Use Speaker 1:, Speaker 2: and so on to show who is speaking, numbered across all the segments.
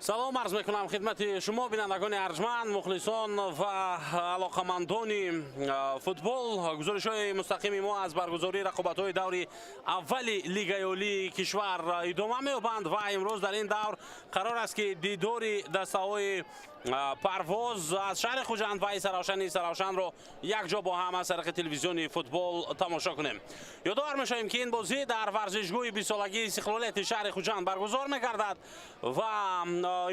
Speaker 1: Салом арз мекунам хидмати шумо, бинандагони арҷманд, мухлисон ва алоқамандони футбол. Гузоришҳои мустақими мо аз баргузории рақобатҳои даври аввали Лигаи Олии кишвар идома меёбанд ва имрӯз дар ин давр қарор аст, ки дидори дастаҳои Парвоз аз шаҳри Хуҷанд ва Истаравшани Истаравшанро якҷо бо ҳам аз тариқи телевизиони футбол тамошо кунем. Ёдовар мешавем, ки ин бозӣ дар варзишгоҳи бистсолагии истиқлолияти шаҳри Хуҷанд баргузор мегардад ва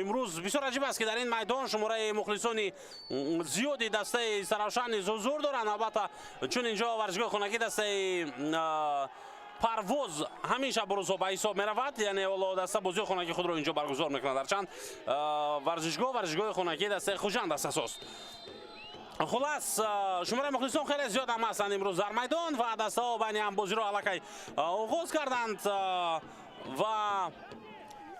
Speaker 1: имрӯз бисёр аҷиб аст, ки дар ин майдон шумораи мухлисони зиёди дастаи Истаравшан низ ҳузур доранд. Албатта, чун инҷо варзишгоҳи хонагии дастаи Парвоз ҳамин шабу рӯзҳо ба ҳисоб меравад, яъне ҳоло даста бозии хонагии худро инҷо баргузор мекунад, ҳарчанд варзишгоҳ варзишгоҳи хонагии дастаи Хуҷанд аст асос. Хулас, шумораи мухлисон хеле зиёд ҳам ҳастанд имрӯз дар майдон ва дастаҳо байни ҳам бозиро аллакай оғоз карданд. Ва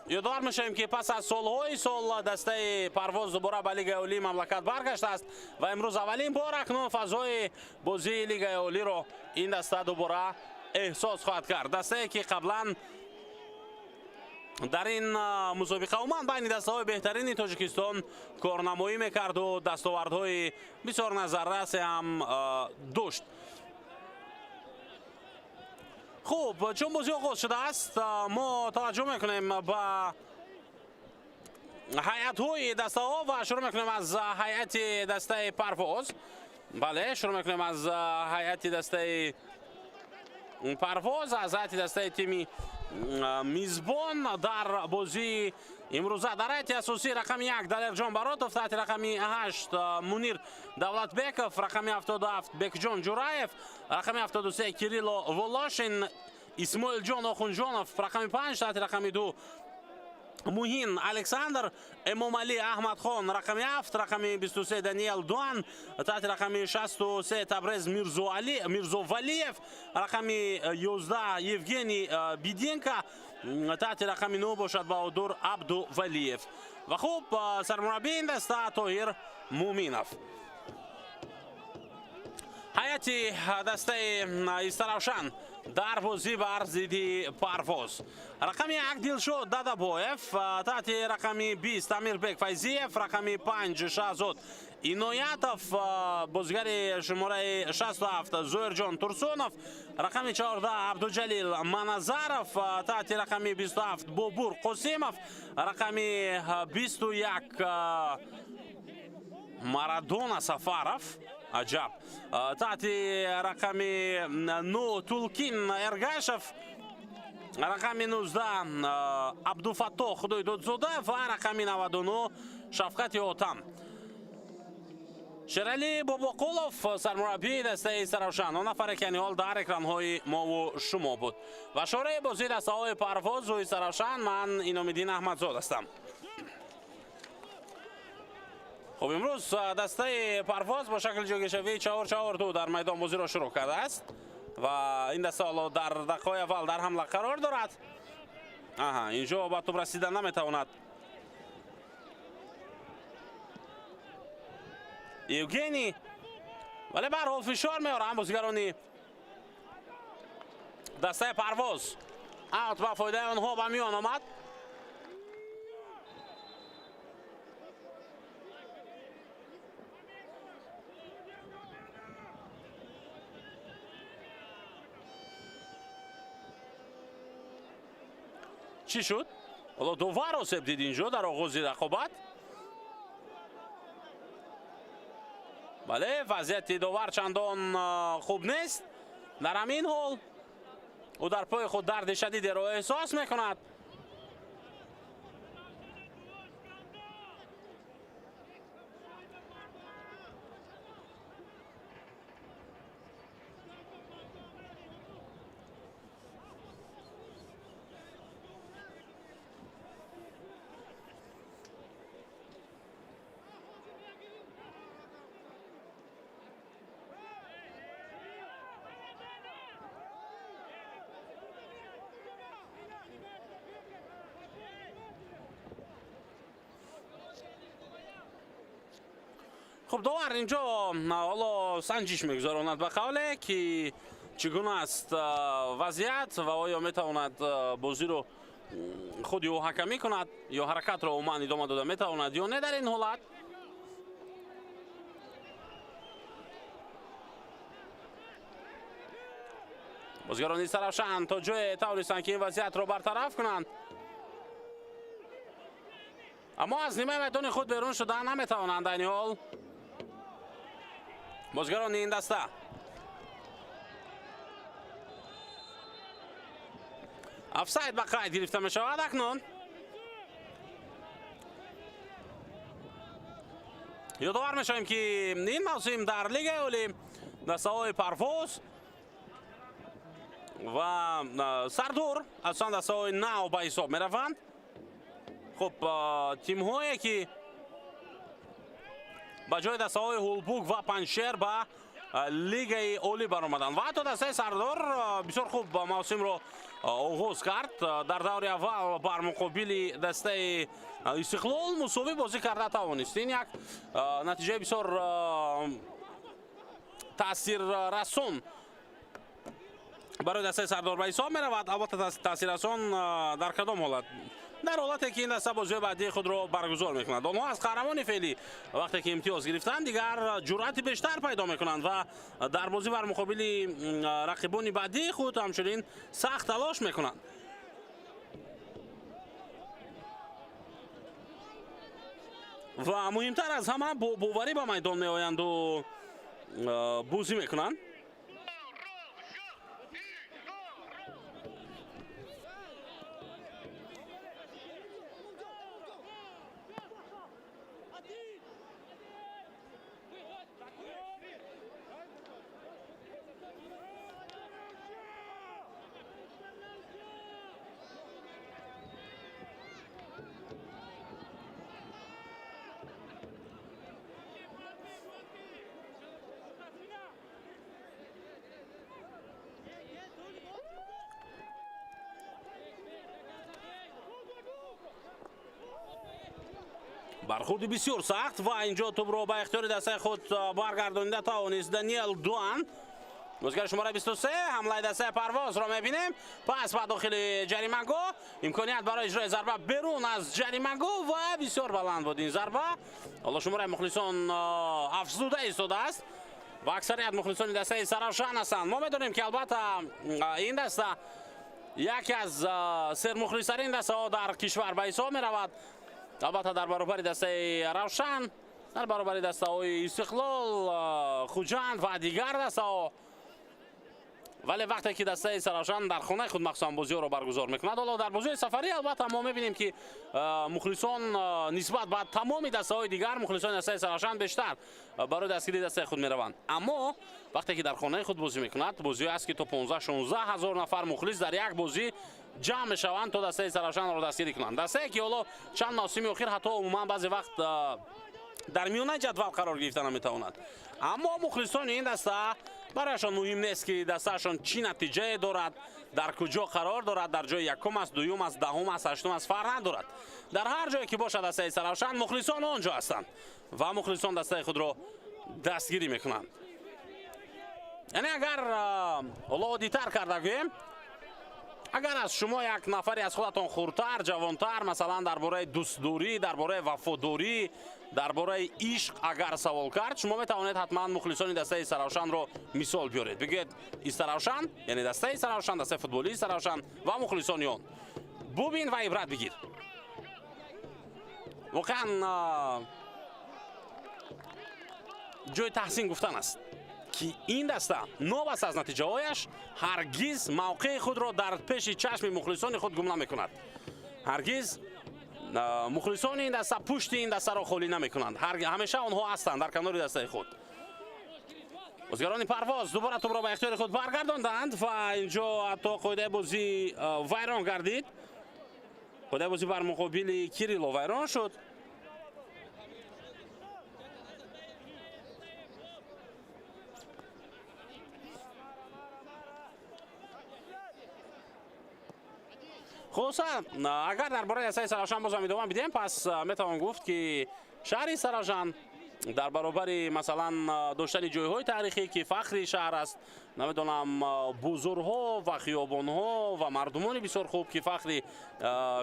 Speaker 1: ёдовар мешавем, ки пас аз солҳои сол дастаи Парвоз дубора ба Лигаи Олии мамлакат баргаштааст ва имрӯз аввалин бор акнун фазои бозии Лигаи Олиро ин даста дубора эҳсос хоҳад кард. Дастае, ки қаблан дар ин мусобиқа умуман байни дастаҳои беҳтарини Тоҷикистон корнамоӣ мекарду дастовардҳои бисёр назаррасе ҳам дошт. Хуб, чун бозӣ оғоз шудааст, мо таваҷҷӯҳ мекунем ба ҳайатҳои дастаҳо ва шурӯъ мекунем аз ҳайати дастаи Парвоз. Бале, шурӯъ мекунем аз ҳайати дастаи Парвоз, аз ҳайати дастаи тими мизбон дар бозии имрӯза. Дар ҳайати асосӣ рақами 1 Далерҷон Баротов, таҳти рақами 8 Мунир Давлатбеков, рақами 77 Бекҷон Ҷураев, рақами 73 Кирилло Волошин, Исмоилҷон Охунҷонов, рақами 5, таҳти рақами 2 Муҳин Александр, Эмомалӣ Аҳмадхон, рақами 7, рақами 23 Даниэл Дуан, таҳти рақами 63 Табрез Мирзовалиев, рақами 11 Евгений Биденко, таҳти рақами 9 бошад Баҳодур Абдувалиев. Ва хуб, сармураббии ин даста Тоҳир Муминов. Ҳайати дастаи Истаравшан дар бозӣ бар зидди Парвоз: рақами 1 Дилшод Дадабоев, таҳти рақами 20 Амирбек Файзиев, рақами 5 Шаҳзод Иноятов, бозигари шумораи 67 Зоирҷон Турсунов, рақами 14 Абдуҷалил Маназаров, таҳти рақами 27 Бобур Қосимов, рақами 21 Марадона Сафаров, аҷаб, таҳти рақами 9 Тулкин Эргашев, рақами 19 Абдуфаттоҳ Худойдодзода ва рақами 99 Шафқати Отам. Шералӣ Бобоқулов, сармураббии дастаи Истаравшан, он нафаре, ки ҳол дар экранҳои мову шумо буд. Ва шораи бозии дастаҳои Парвозу Истаравшан, ман Иномиддин Аҳмадзод ҳастам. Хуб, имрӯз дастаи Парвоз бо шакли ҷойгиршавии 4-4-2 дар майдон бозиро шурӯъ кардааст ва ин даста ҳоло дар дақиқаҳои аввал дар ҳамла қарор дорад. Аҳа, инҷо ба тӯб расида наметавонад Евгений, вале баҳрҳол фишор меоранд бозигарони дастаи Парвоз. Аут ба фоидаи онҳо ба миён омад. Чӣ шуд? Ҳоло довар осеб дид инҷо дар оғози рақобат. Бале, вазъияти довар чандон хуб нест дар ҳамин ҳол. Ӯ дар пои худ дарди шадидеро эҳсос мекунад. Хуб, довар инҷо ҳоло санҷиш мегузаронад, ба қавле ки чӣ гуна аст вазъият ва оё метавонад бозиро Худи ӯ ҳакамӣ кунад ё ҳаракатро умуман идома дода метавонад ё не дар ин ҳолат. Бозигарони Истаравшан то ҷое тавонистанд, ки ин вазъиятро бартараф кунанд, аммо аз нимаи майдони худ берун шуда наметавонанд айни ҳол бозигарони ин даста. Офсайд ба қайд гирифта мешавад акнун. Ёдовар мешавем, ки ин мавсим дар Лигаи Олӣ дастаҳои Парвоз ва Сардор асосан дастаҳои нав ба ҳисоб мераванд. Хуб, тимҳое, ки ба ҷои дастаҳои Ҳулбук ва Панҷшер ба Лигаи Олӣ баромаданд, ва ҳатто дастаи Сардор бисёр хуб мавсимро оғоз кард. Дар даври аввал бар муқобили дастаи Истиқлол мусовӣ бозӣ карда тавонист. Ин як натиҷаи бисёр таъсиррасон барои дастаи Сардор ба ҳисоб меравад. Албатта, таъсиррасон дар кадом ҳолат? Дар ҳолате, ки ин даста бозиҳои баъдии худро баргузор мекунад. Онҳо аз қаҳрамони феълӣ вақте ки имтиёз гирифтанд, дигар ҷуръати бештар пайдо мекунанд ва дар бозӣ бар муқобили рақибони баъдии худ ҳамчунин сахт талош мекунанд. Ва муҳимтар аз ҳама, бо боварӣ ба майдон меоянду бозӣ мекунанд. Бархурди бисёр сахт, ва инҷо тӯбро ба ихтиёри дастаи худ баргардонида тавонист Даниэл Дуан, бозигари шумораи 23. Ҳамлаи дастаи Парвозро мебинем. Пас ба дохили ҷаримагоҳ, имконият барои иҷрои зарба берун аз ҷаримагоҳ, ва бисёр баланд буд ин зарба. Ҳоло шумораи мухлисон афзуда истодааст ва аксарият мухлисони дастаи Саравшан ҳастанд. Мо медонем, ки албатта ин даста яке аз сермухлистарин дастаҳо дар кишвар ба ҳисоб меравад, албатта дар баробари дастаи Равшан, дар баробари дастаҳои Истиқлол, Хуҷанд ва дигар дастаҳо. Вале вақте ки дастаи Саравшан дар хонаи худ махсусан бозиҳоро баргузор мекунад, ҳоло дар бозиҳои сафарӣ, албатта, мо мебинем, ки мухлисон нисбат ба тамоми дастаҳои дигар мухлисони дастаи Саравшан бештар барои дастгирии дастаи худ мераванд. Аммо вақте ки дар хонаи худ бозӣ мекунад, бозиҳое аст, ки то 15-16 ҳазор нафар мухлис дар як бозӣ ҷамъ мешаванд, то дастаи Саравшанро дастгирӣ кунанд. Дастае, ки ҳоло чанд мавсими охир ҳатто умуман баъзе вақт дар миёнаи ҷадвал қарор гирифта наметавонад, аммо мухлисони ин даста барояшон муҳим нест, ки дастаашон чӣ натиҷае дорад, дар куҷо қарор дорад, дар ҷои якум аст, дуюм аст, даҳум аст, ҳаштум аст, фарқ надорад. Дар ҳар ҷое ки бошад дастаи Саравшан, мухлисон он ҷо ҳастанд ва мухлисон дастаи худро дастгирӣ мекунанд. Яъне, агар ҳоло оддитар карда гӯем, агар аз шумо як нафаре аз худатон хурдтар, ҷавонтар, масалан, дар бораи дӯстдорӣ, дар бораи вафодорӣ, дар бораи ишқ агар савол кард, шумо метавонед ҳатман мухлисони дастаи Саравшанро мисол биёред, бигӯед: Истаравшан, яъне дастаи Саравшан, дастаи футболии Саравшан ва мухлисони он, бубин ва ибрат бигир. Воқеан, ҷои таҳсин гуфтан аст, ки ин даста новаста аз натиҷаҳояш ҳаргиз мавқеи худро дар пеши чашми мухлисони худ гум намекунад. Ҳаргиз мухлисони ин даста пушти ин дастаро холӣ намекунанд, ҳамеша онҳо ҳастанд дар канори дастаи худ. Бозигарони Парвоз дубора тӯбро ба ихтиёри худ баргардонданд ва инҷо ҳатто қоидаи бозӣ вайрон гардид. Қоидаи бозӣ бар муқобили Кирилло вайрон шуд. Хулоса, агар дар бораи дастаи Саравшан бозам идома бидиҳем, пас метавон гуфт, ки шаҳри Саравшан Дар баробари, масалан, доштани ҷойҳои таърихӣ, ки фахри шаҳр аст, намедонам, бузурҳо ва хиёбонҳо ва мардумони бисёр хуб, ки фахри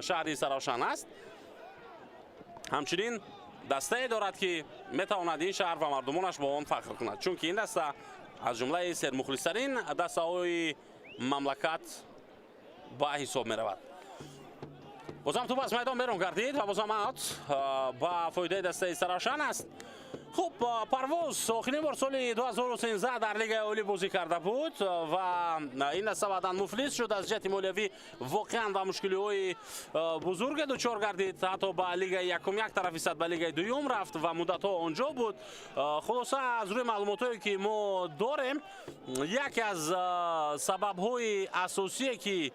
Speaker 1: шаҳри Истаравшан аст, ҳамчунин дастае дорад, ки метавонад ин шаҳр ва мардумонаш бо он фахр кунад, чунки ин даста аз ҷумлаи сермухлистарин дастаҳои мамлакат ба ҳисоб меравад. Бозам туп аз майдон берун гардид ва бозам аут ба фоидаи дастаи Истаравшан аст. Хуб, Парвоз охирин бор соли 2013 дар Лигаи Олӣ бозӣ карда буд ва ин даста баъдан муфлис шуд аз ҷиҳати молиявӣ, воқеан ба мушкилиҳои бузурге дучор гардид, ҳатто ба Лигаи якум як тарафи сад ба Лигаи дуюм рафт ва муддатҳо онҷо буд. Хулоса, аз рӯи маълумотҳое, ки мо дорем, яке аз сабабҳои асосие, ки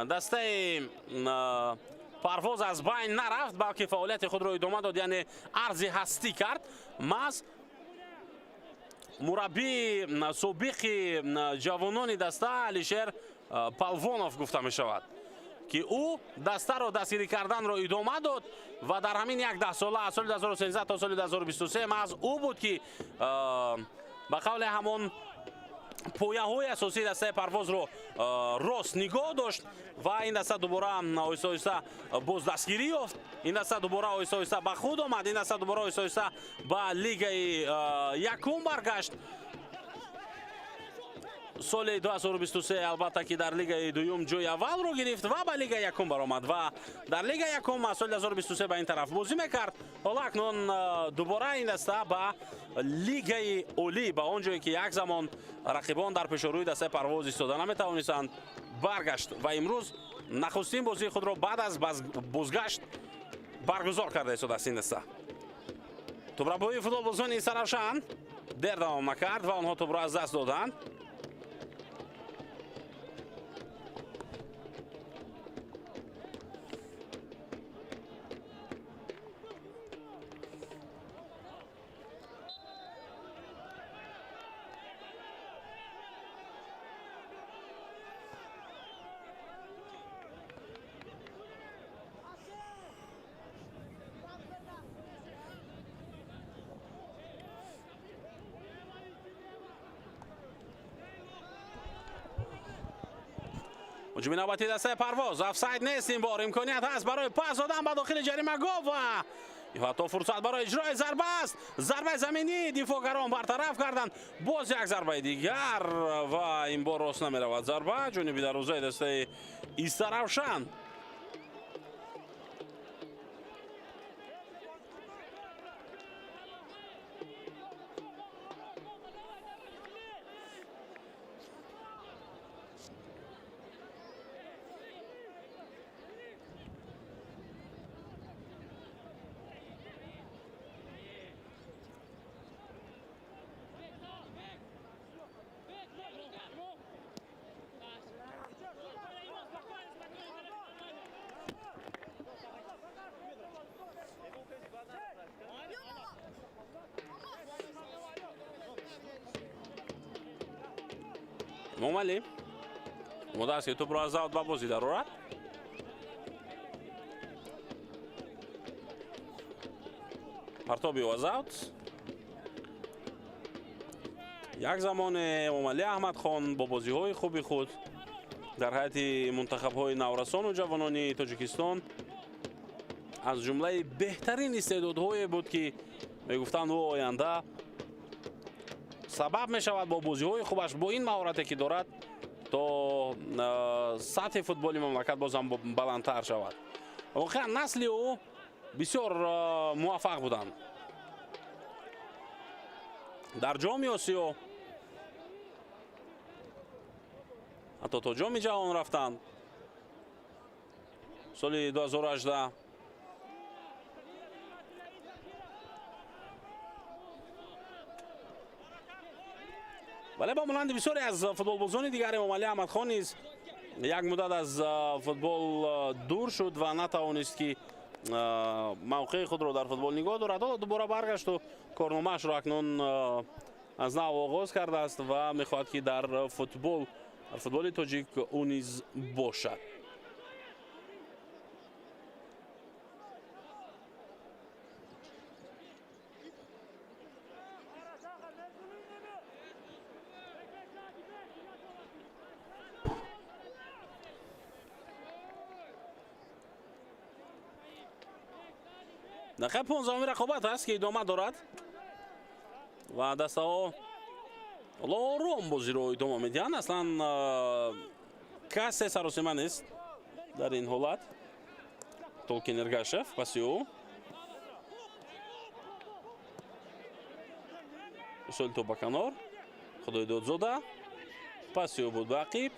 Speaker 1: дастаи Парвоз аз байн нарафт, балки фаъолияти худро идома дод, яъне арзи ҳастӣ кард, маҳз мураббии собиқи ҷавонони даста Алишер Палвонов гуфта мешавад, ки ӯ дастаро дастгирӣ карданро идома дод ва дар ҳамин як даҳсола, аз соли 2013 то соли 2023, маҳз ӯ буд, ки ба қавле ҳамон пояҳои асосии дастаи Парвозро рост нигоҳ дошт ва ин даста дубора оҳиста оҳиста боз дастгирӣ ёфт, ин даста дубора оҳиста оҳиста ба худ омад, ин даста дубора оҳиста оҳиста ба Лигаи якум баргашт. Соли 2023, албатта, ки дар Лигаи дуюм ҷои аввалро гирифт ва ба Лигаи якум баромад ва дар Лигаи якум аз соли 2023 ба ин тараф бозӣ мекард. Ҳоло акнун дубора ин даста ба Лигаи Олӣ, ба он ҷое, ки як замон рақибон дар пешорӯи дастаи Парвоз истода наметавонистанд, баргашт ва имрӯз нахустин бозии худро баъд аз бозгашт баргузор карда истодааст ин даста. Тӯбрабоии футболбозони Истаравшан дер давом накард ва онҳо тӯбро аз даст доданд. Ҳуҷуми навбатии дастаи Парвоз, офсайд нест, ин бор имконият ҳаст барои пас додан ба дохили ҷаримагоҳ ва ҳатто фурсат барои иҷрои зарба аст. Зарбаи заминӣ дифоъгарон бартараф карданд. Боз як зарбаи дигар ва ин бор рост намеравад зарба ҷониби дарвозаи дастаи Истаравшан. Эмомалӣ омода аст, ки тӯбро аз аут ба бозӣ дарорад. Партоби ӯ аз аут. Як замоне Эмомалӣ Аҳмадхон бо бозиҳои хуби худ дар ҳайати мунтахабҳои наврасону ҷавонони Тоҷикистон аз ҷумлаи беҳтарин истеъдодҳое буд, ки мегуфтанд, ӯ оянда сабаб мешавад бо бозиҳои хубаш, бо ин маҳорате, ки дорад, то сатҳи футболи мамлакат бозам баландтар шавад. Воқеан, насли ӯ бисёр муваффақ буданд дар Ҷоми Осиё, ҳатто то Ҷоми Ҷаҳон рафтанд соли 2018. Вале ба монанди бисёре аз футболбозони дигар, Эмомалӣ Аҳмадхон низ як муддат аз футбол дур шуд ва натавонист, ки мавқеи худро дар футбол нигоҳ дорад. Ҳоло дубора баргашту корномаашро акнун аз нав оғоз кардааст ва мехоҳад, ки дар футболи тоҷик ӯ низ бошад. Дақиқаи 15-уми рақобат аст, ки идома дорад ва дастаҳо ҳоло ором бозиро идома медиҳанд. Аслан касе саросима нест дар ин ҳолат. Толкин Эргашев, паси ӯ усоли топ ба канор. Худойдодзода, паси ӯ буд ба ақиб.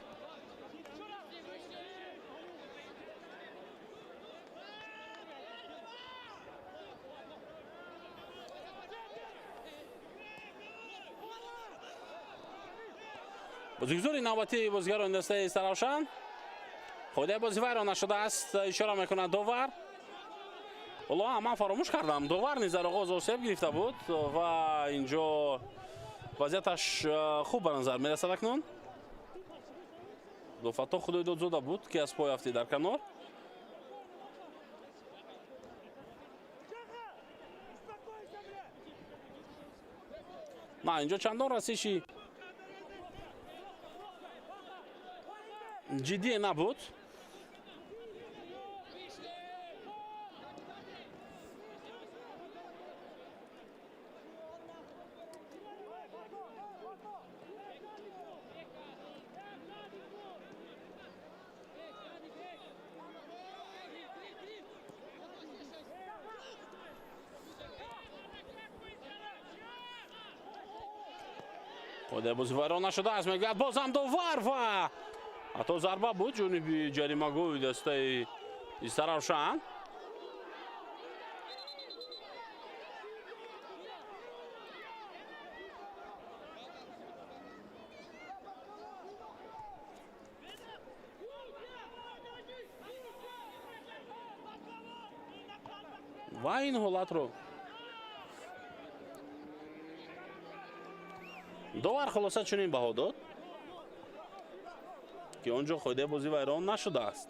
Speaker 1: Бозигузори навбатии бозигарони дастаи Истаравшан. Қоидаи бозӣ вайрон нашудааст, ишора мекунад довар. Ҳоло ман фаромӯш кардам, довар низ дар оғоз осеб гирифта буд ва инҷо вазъияташ хуб ба назар мерасад акнун. Дофатто Худойдодзода буд, ки аз пой афтид дар канор. На, инҷо чандон расиши ҷиддие набуд. Қоидаи бозӣ вайрон нашудааст, мегӯяд бозам довар ва ҳатто зарба буд ҷониби ҷаримагоҳи дастаи Истаравшан. Ва ин ҳолатро довар хулоса чунин баҳо дод, ки он ҷо қоидаи бозӣ вайрон нашудааст.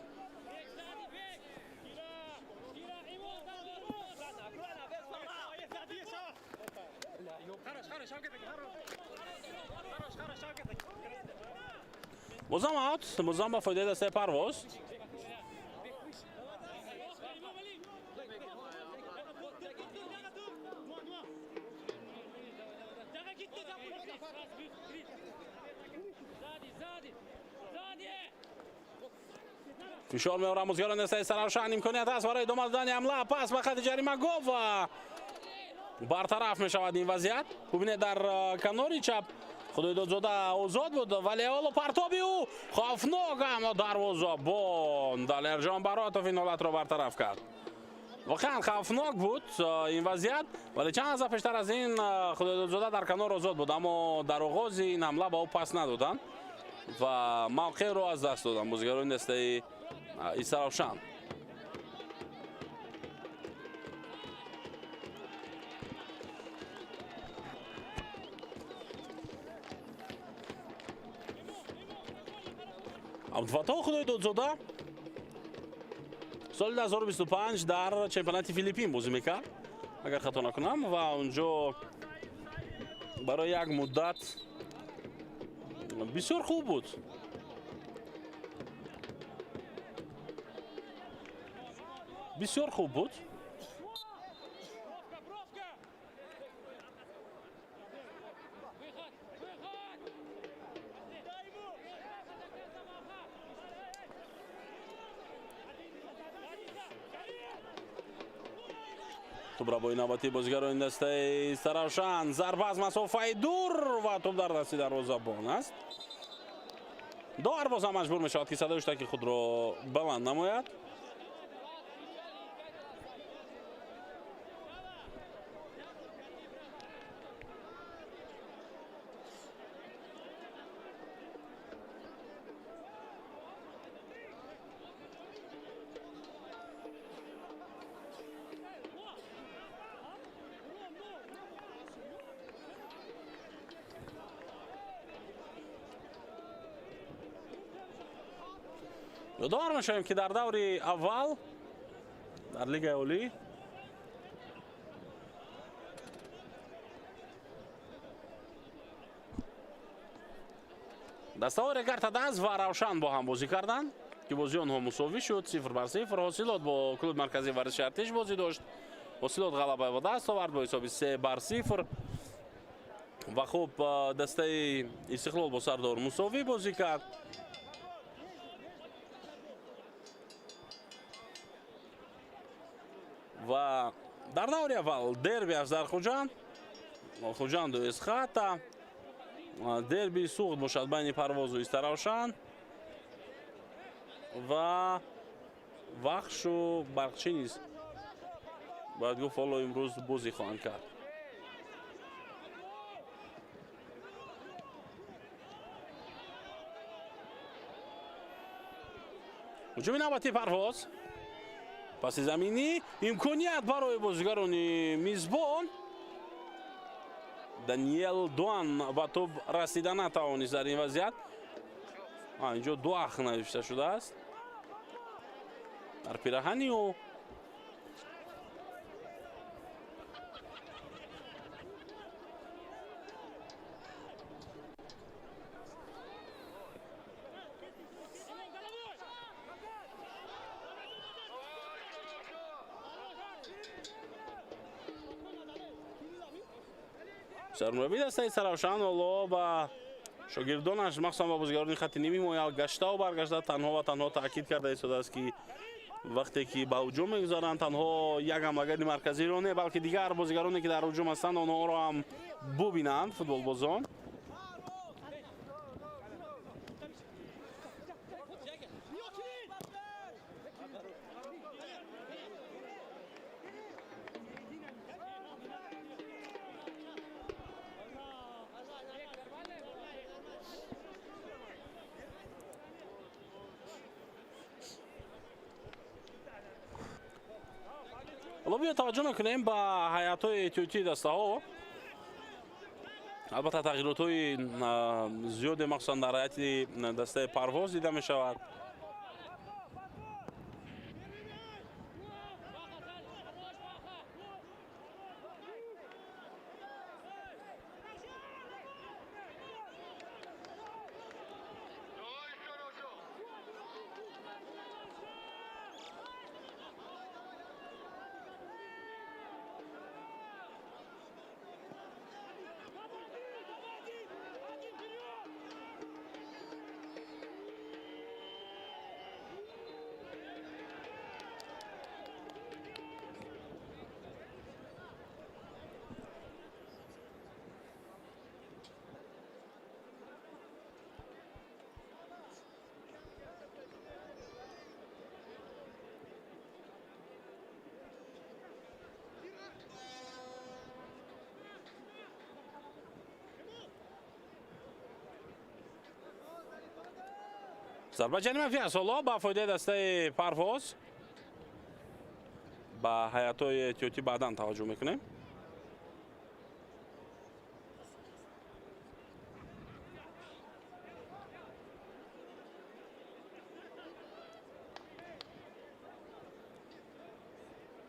Speaker 1: Бозам аут, бозам ба фоидаи дастаи Парвоз. Фишор меорам бозигарон дастаи Истаравшан. Имконият аст барои идома додани ҳамла. Пас ба хати ҷаримагоҳ ва бартараф мешавад ин вазъият. Бубинед, дар канори чап Худойдодзода озод буд, вале ҳоло партоби ӯ хавфнок, аммо дарвозабон Далерҷон Баротов ин ҳолатро бартараф кард. Воқеан хавфнок буд ин вазъият, вале чанд лаҳза пештар аз ин Худойдодзода дар канор озод буд, аммо дар оғози ин ҳамла ба ӯ пас надоданд ва мавқеъро аз даст доданд бозигарони дастаи Истаравшан. Абдуфаттоҳ Худойдодзода соли 2025 дар чемпионати Филиппин бозӣ мекард, агар хато накунам, ва онҷо барои як муддат бисёр хуб буд. Бисёр хуб буд. Тӯбрабои навбатии бозигарони дастаи Истаравшан. Зарба аз масофаи дур ва тӯб дар дасти дарвозабон аст. Довар бозам маҷбур мешавад, ки садои ҳуштаки худро баланд намояд. Ёдовар мешавем, ки дар даври аввал дар Лигаи Олӣ дастаҳои Регар-ТадАЗ ва Равшан бо ҳам бозӣ карданд, ки бозии онҳо мусовӣ шуд 0-0. Ҳосилот бо клуби марказии варзиши Артиш бозӣ дошт. Ҳосилот ғалаба ба даст овард бо ҳисоби 3-0 ва хуб, дастаи Истиқлол бо Сардор мусовӣ бозӣ кард. Ва дар даври аввал дерби аст дар Хуҷанд, Хуҷанду Эсхата, дерби Суғд бошад байни Парвозу Истаравшан ва Вахшу Барқчӣ низ бояд гуфт ҳоло имрӯз бозӣ хоҳанд кард. Ҳуҷуми навбати Парвоз, паси заминӣ, имконият барои бозигарони мизбон. Даниел Дуан ба тӯб расида натавонист дар ин вазъият. Инҷо Дуах навишта шудааст дар пираҳани ӯ. Сармураббии дастаи Саравшан ҳоло ба шогирдонаш, махсусан ба бозигарони хатти ними ҳимоя гаштаву баргашта танҳо ва танҳо таъкид карда истодааст, ки вақте ки ба ҳуҷум мегузаранд, танҳо як ҳамлагари марказиро не, балки дигар бозигароне ки дар ҳуҷум ҳастанд, онҳоро ҳам бубинанд футболбозон. Ҳоло биё таваҷҷӯҳ мекунем ба ҳайатҳои эҳтиётии дастаҳо. Албатта, тағйиротҳои зиёде, махсусан дар ҳайати дастаи Парвоз дида мешавад. Зарба ҷарима манфӣ аст ҳоло ба фоидаи дастаи Парвоз. Ба ҳайатҳои эҳтиётӣ баъдан таваҷҷӯҳ мекунем.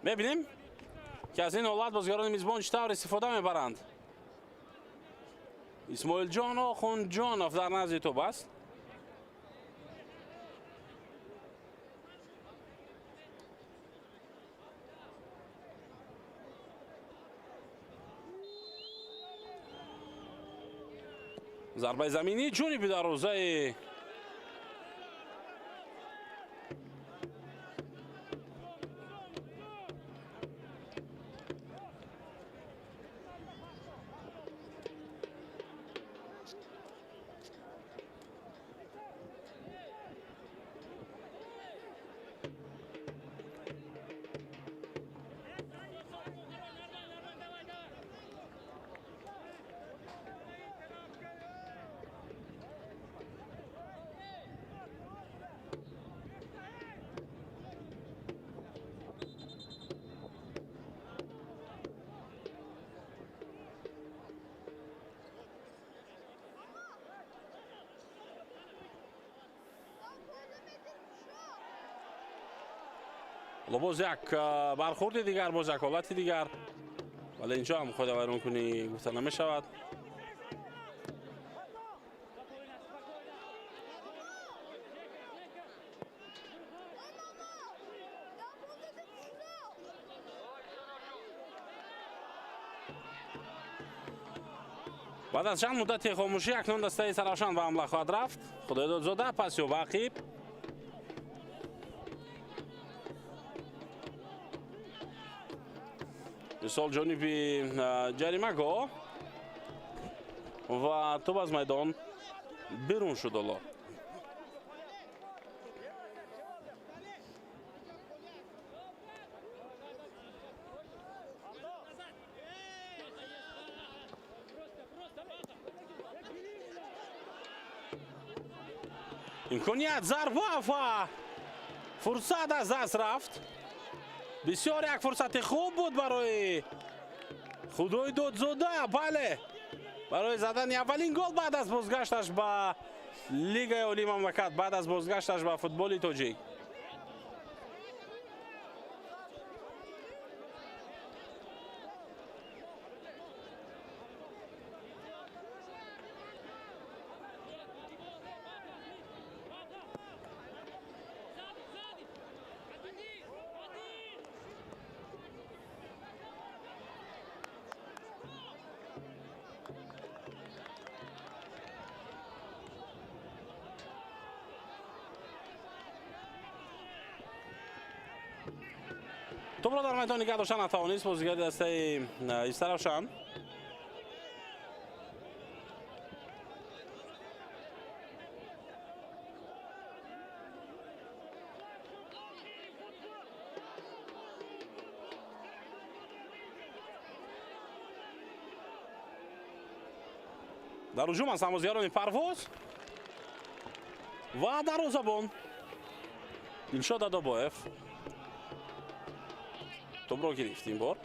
Speaker 1: Мебинем, ки аз ин ҳолат бозигарони мизбон чӣ тавр истифода мебаранд. Исмоилҷон Охунҷонов дар назди тӯб аст. Зарбаи заминӣ ҷониби дарвозаи боз як бархӯрди дигар, боз як ҳолати дигар, вале инҷо ҳам қоидавайронкунӣ гуфта намешавад. Баъд аз чанд муддати хомӯшӣ акнун дастаи Саравшан ба ҳамла хоҳад рафт. Худойдодзода пасё ба ақиб. Мисол ҷониби ҷаримагоҳ ва тӯб аз майдон берун шуд ҳоло. Имконият, зарба ва фурсат аз даст рафт. Бисёр як фурсати хуб буд барои Худойдодзода, бале, барои задани аввалин гол баъд аз бозгашташ ба Лигаи Олии мамлакат, баъд аз бозгашташ ба футболи тоҷик. Тӯбро дар майдон нигоҳ доштан натавонист бозигари дастаи Истаравшан. Дар ҳуҷум ҳастанд бозигарони Парвоз ва дарвозабон Дилшод Адобоев тӯбро гирифт ин бор.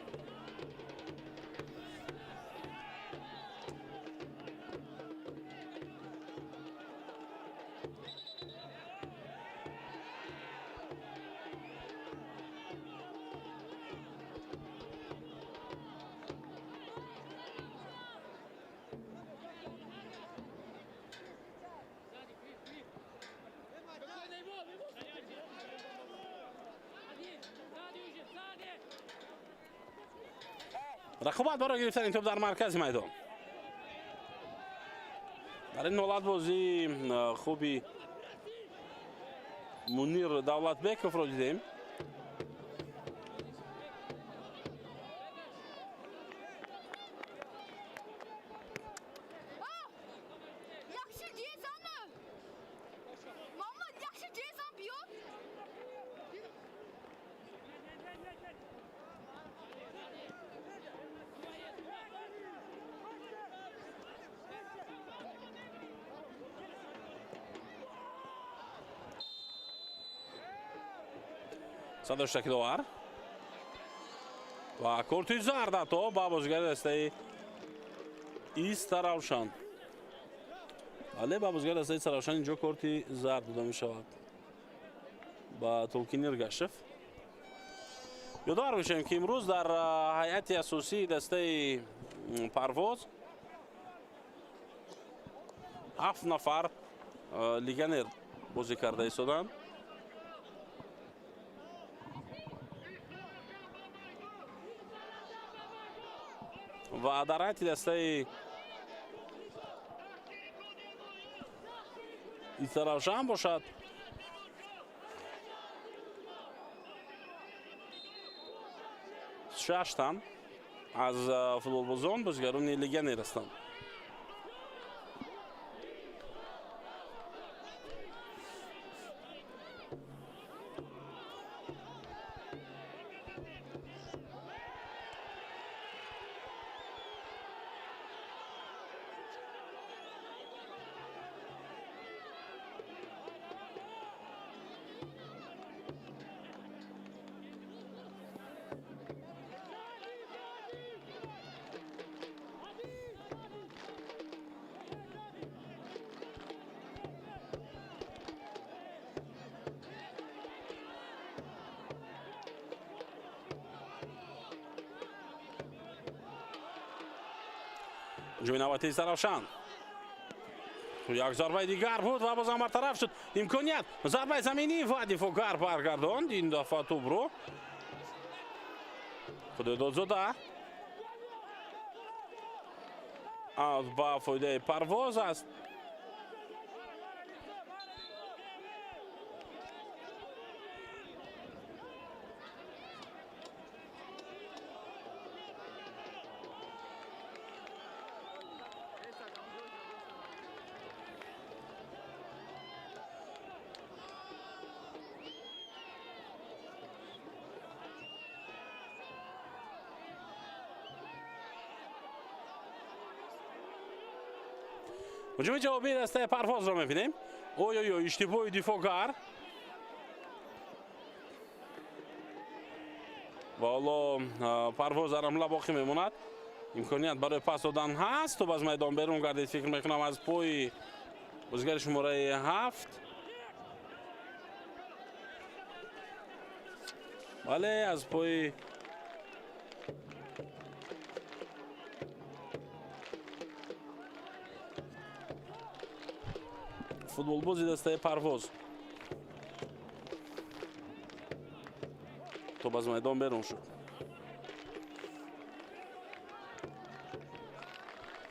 Speaker 1: Рақобат барои гирифтани тӯб дар маркази майдон. Дар ин ҳолат бозии хуби Мунир Давлатбековро дидем. Садоштаки довар ва корти зард ҳатто ба бозигари дастаи Истаравшан. Бале, ба бозигари дастаи Истаравшан инҷо корти зард дода мешавад ба Толкин Иргашев. Ёдовар мешавем, ки имрӯз дар ҳайати асосии дастаи Парвоз 7 нафар легионер бозӣ карда истоданд. Ва дар ҳайати дастаи Истаравшан бошад 6 тан аз футболбозон бозигарони легионер ҳастанд. Ҷои навбати Истаравшан. Як зарбаи дигар буд ва бозам бартараф шуд. Имконият, зарбаи заминӣ ва дифоъгар баргардонд ин дафъа тӯбро. Худойдодзода. Аут ба фоидаи Парвоз аст. Ҳуҷуми ҷавобии дастаи Парвозро мебинем. Ой-ой-ой, иштибоҳи дифоъгар. Ва ҳоло Парвоз дар ҳамла боқӣ мемонад. Имконият барои пас додан ҳаст. Тӯб аз майдон берун гардид, фикр мекунам, аз пои бозигари шумораи 7. Бале, аз пои футболбози дастаи Парвоз. Тӯб аз майдон берун шуд.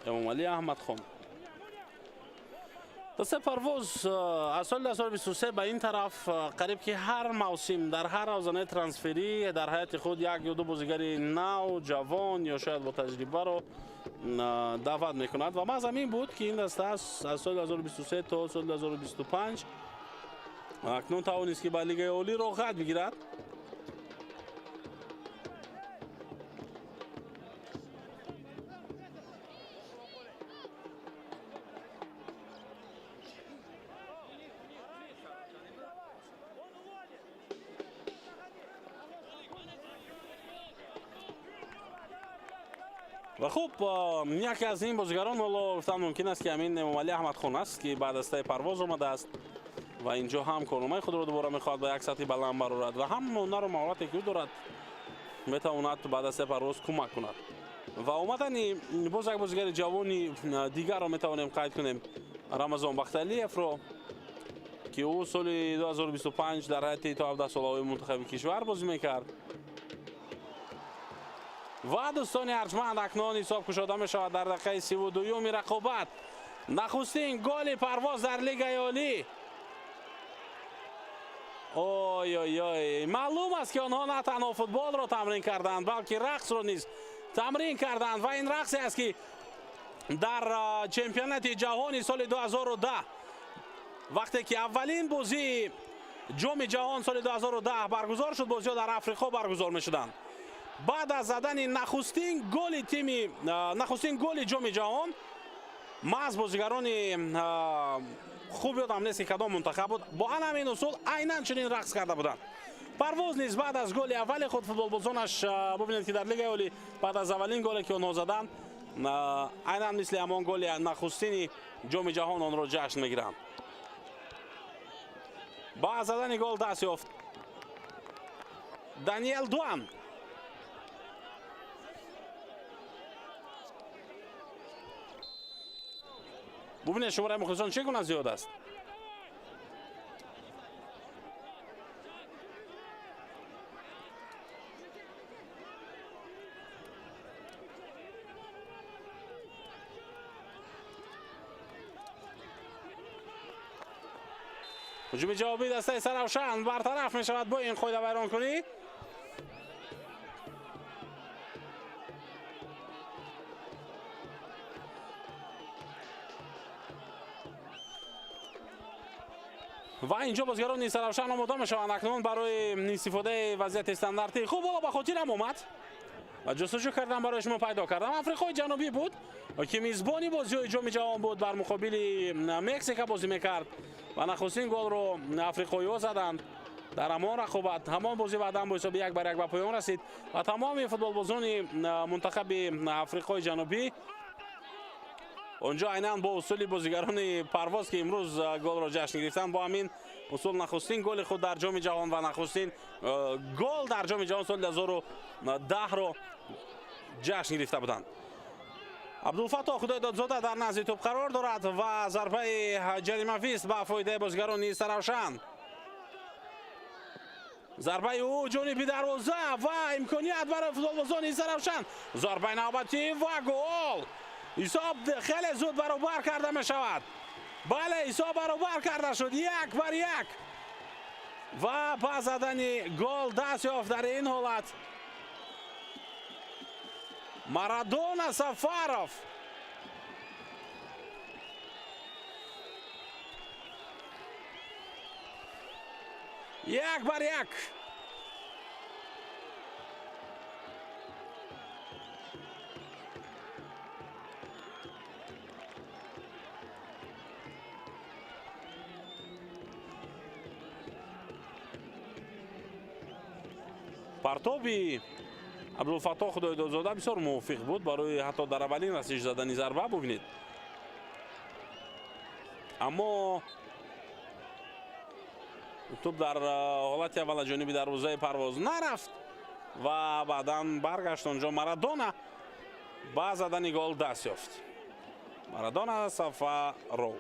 Speaker 1: Эмомалӣ Аҳмадхон. Дастаи Парвоз аз соли 2023 ба ин тараф қариб ки ҳар мавсим дар ҳар равзанаи трансферӣ дар ҳайати худ як ё ду бозигари нав, ҷавон ё шояд бо таҷрибаро даъват мекунад ва маҳз ҳамин буд, ки ин даста аз соли 2023 то соли 2025 акнун тавонист, ки ба Лигаи Олӣ роҳхат бигирад. Ва хуб, яке аз ин бозигарон ҳоло гуфтан мумкин аст, ки ҳамин Эмомалӣ Аҳмадхон аст, ки ба дастаи Парвоз омадааст ва инҷо ҳам корномаи худро дубора мехоҳад ба як сатҳи баланд барорад ва ҳам ҳунару маҳорате, ки ӯ дорад, метавонад ба дастаи Парвоз кӯмак кунад. Ва омадани боз як бозигари ҷавони дигарро метавонем қайд кунем, Рамазон Бахталиевро, ки ӯ соли 2025 дар ҳайати то 17 солаҳои мунтахаби кишвар бозӣ мекард. Ва дӯстони арҷманд, акнун ҳисоб кушода мешавад дар дақиқаи 32-юми рақобат. Нахустин голи Парвоз дар Лигаи Олӣ. Ой-ой-ой, маълум аст, ки онҳо на танҳо футболро тамрин карданд, балки рақсро низ тамрин карданд ва ин рақсе аст, ки дар чемпионати ҷаҳони соли 2010, вақте ки аввалин бозии ҷоми ҷаҳон соли 2010 баргузор шуд, бозиҳо дар Африқо баргузор мешуданд. Баъд аз задани нахустин голи тими, нахустин голи ҷоми ҷаҳон, маҳз бозигарони, хуб ёдам нест, ки кадом мунтахаб буд, бо ан ҳамин усул айнан чунин рақс карда буданд. Парвоз низ баъд аз голи аввали худ футболбозонаш, бубинед, ки дар Лигаи Олӣ баъд аз аввалин голе, ки онҳо заданд, айнан мисли ҳамон голи нахустини ҷоми ҷаҳон онро ҷашн мегиранд. Ба задани гол даст ёфт Даниэл Дуан. Бубинед, шумораи мухлисон чӣ гуна зиёд аст. Ҳуҷуми ҷавобии дастаи Саравшан бартараф мешавад бо ин қоида вайронкунӣ. Ва инҷо бозигарони Саравшан омода мешаванд акнун барои истифодаи вазъияти стандартӣ. Хуб, ҳоло ба хотирам омад ва ҷустуҷӯ кардам, барои шумо пайдо кардам. Африқои Ҷанубӣ буд, ки мизбони бозиҳои ҷоми ҷаҳон буд, бар муқобили Мексика бозӣ мекард ва нахустин голро африқоиҳо заданд дар ҳамон рақобат. Ҳамон бозӣ баъдан бо ҳисоби 1-1 ба поён расид ва тамоми футболбозони мунтахаби Африқои Ҷанубӣ онҷо айнан бо усули бозигарони Парвоз, ки имрӯз голро ҷашн гирифтанд, бо ҳамин усул нахустин голи худ дар ҷоми ҷаҳон ва нахустин гол дар ҷоми ҷаҳон соли 2010-ро ҷашн гирифта буданд. Абдулфаттоҳ Худойдодзода дар назди тӯб қарор дорад ва зарбаи ҷаримавист ба фоидаи бозигарони Саравшан. Зарбаи ӯ ҷониби дарвоза ва имконият барои футболбозони Саравшан. Зарбаи навбатӣ ва гол! Ҳисоб хеле зуд баробар карда мешавад. Бале, ҳисоб баробар карда шуд, 1-1, ва ба задани гол даст ёфт дар ин ҳолат Марадона Сафаров. 1-1. Партоби Абдулфаттоҳ Худойдодзода бисёр мувофиқ буд барои ҳатто дар аввалин расиш задани зарба, бубинед. Аммо тӯб дар ҳолати аввала ҷониби дарвозаи Парвоз нарафт ва баъдан баргашт. Онҷо Марадона ба задани гол даст ёфт. Марадона Сафаров.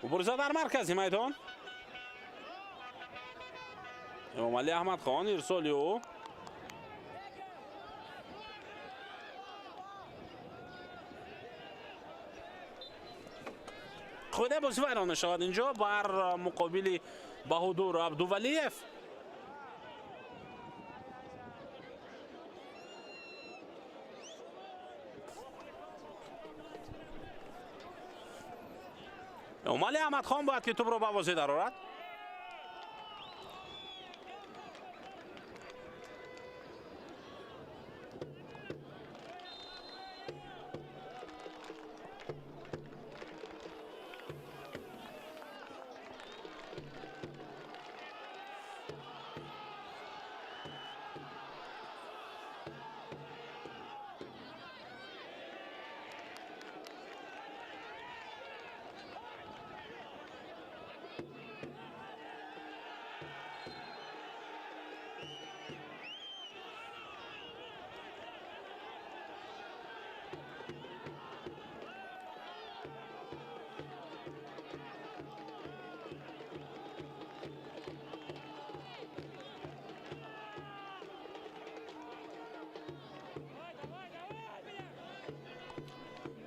Speaker 1: Мубориза дар маркази майдон. Эмомалӣ Аҳмадхон, ирсоли ӯ. Қоидаи бозӣ вайрон мешавад инҷо бар муқобили Баҳодур Абдувалиев. Эмомалӣ Аҳмадхон бояд ки тӯбро ба бозӣ дарорад.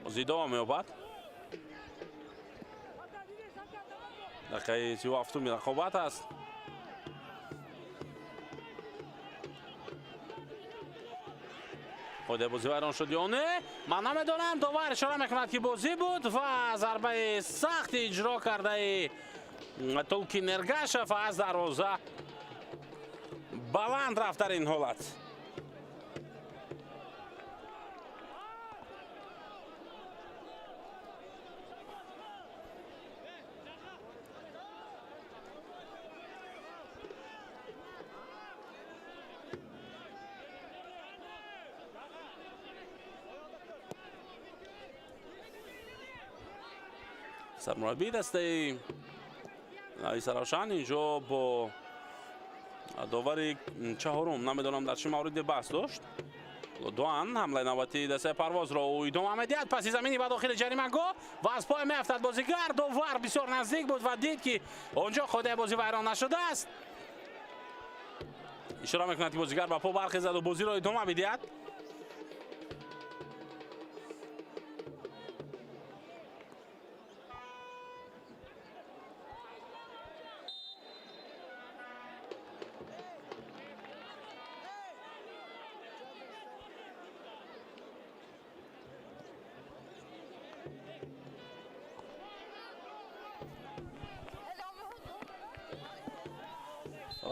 Speaker 1: Бозӣ идома меёбад. Дақиқаи 37-уми рақобат аст. Қоидаи бозӣ вайрон шуд ё не, ман намедонам. Довар ишора мекунад, ки бозӣ буд ва зарбаи сахти иҷро кардаи Толкин Эргашев аз дарвоза баланд рафт дар ин ҳолат. Сармураббии дастаи Истаравшан инҷо бо довари чаҳорум намедонам дар чӣ мавриде баҳс дошт. Дуан ҳамлаи навбатии дастаи Парвозро ӯ идома медиҳад. Паси заминӣ ба дохили ҷаримагоҳ ва аз пой меафтад бозигар. Довар бисёр наздик буд ва дид, ки онҷо қоидаи бозӣ вайрон нашудааст. Ишора мекунад, ки бозигар ба по бархезаду бозиро идома бидиҳад.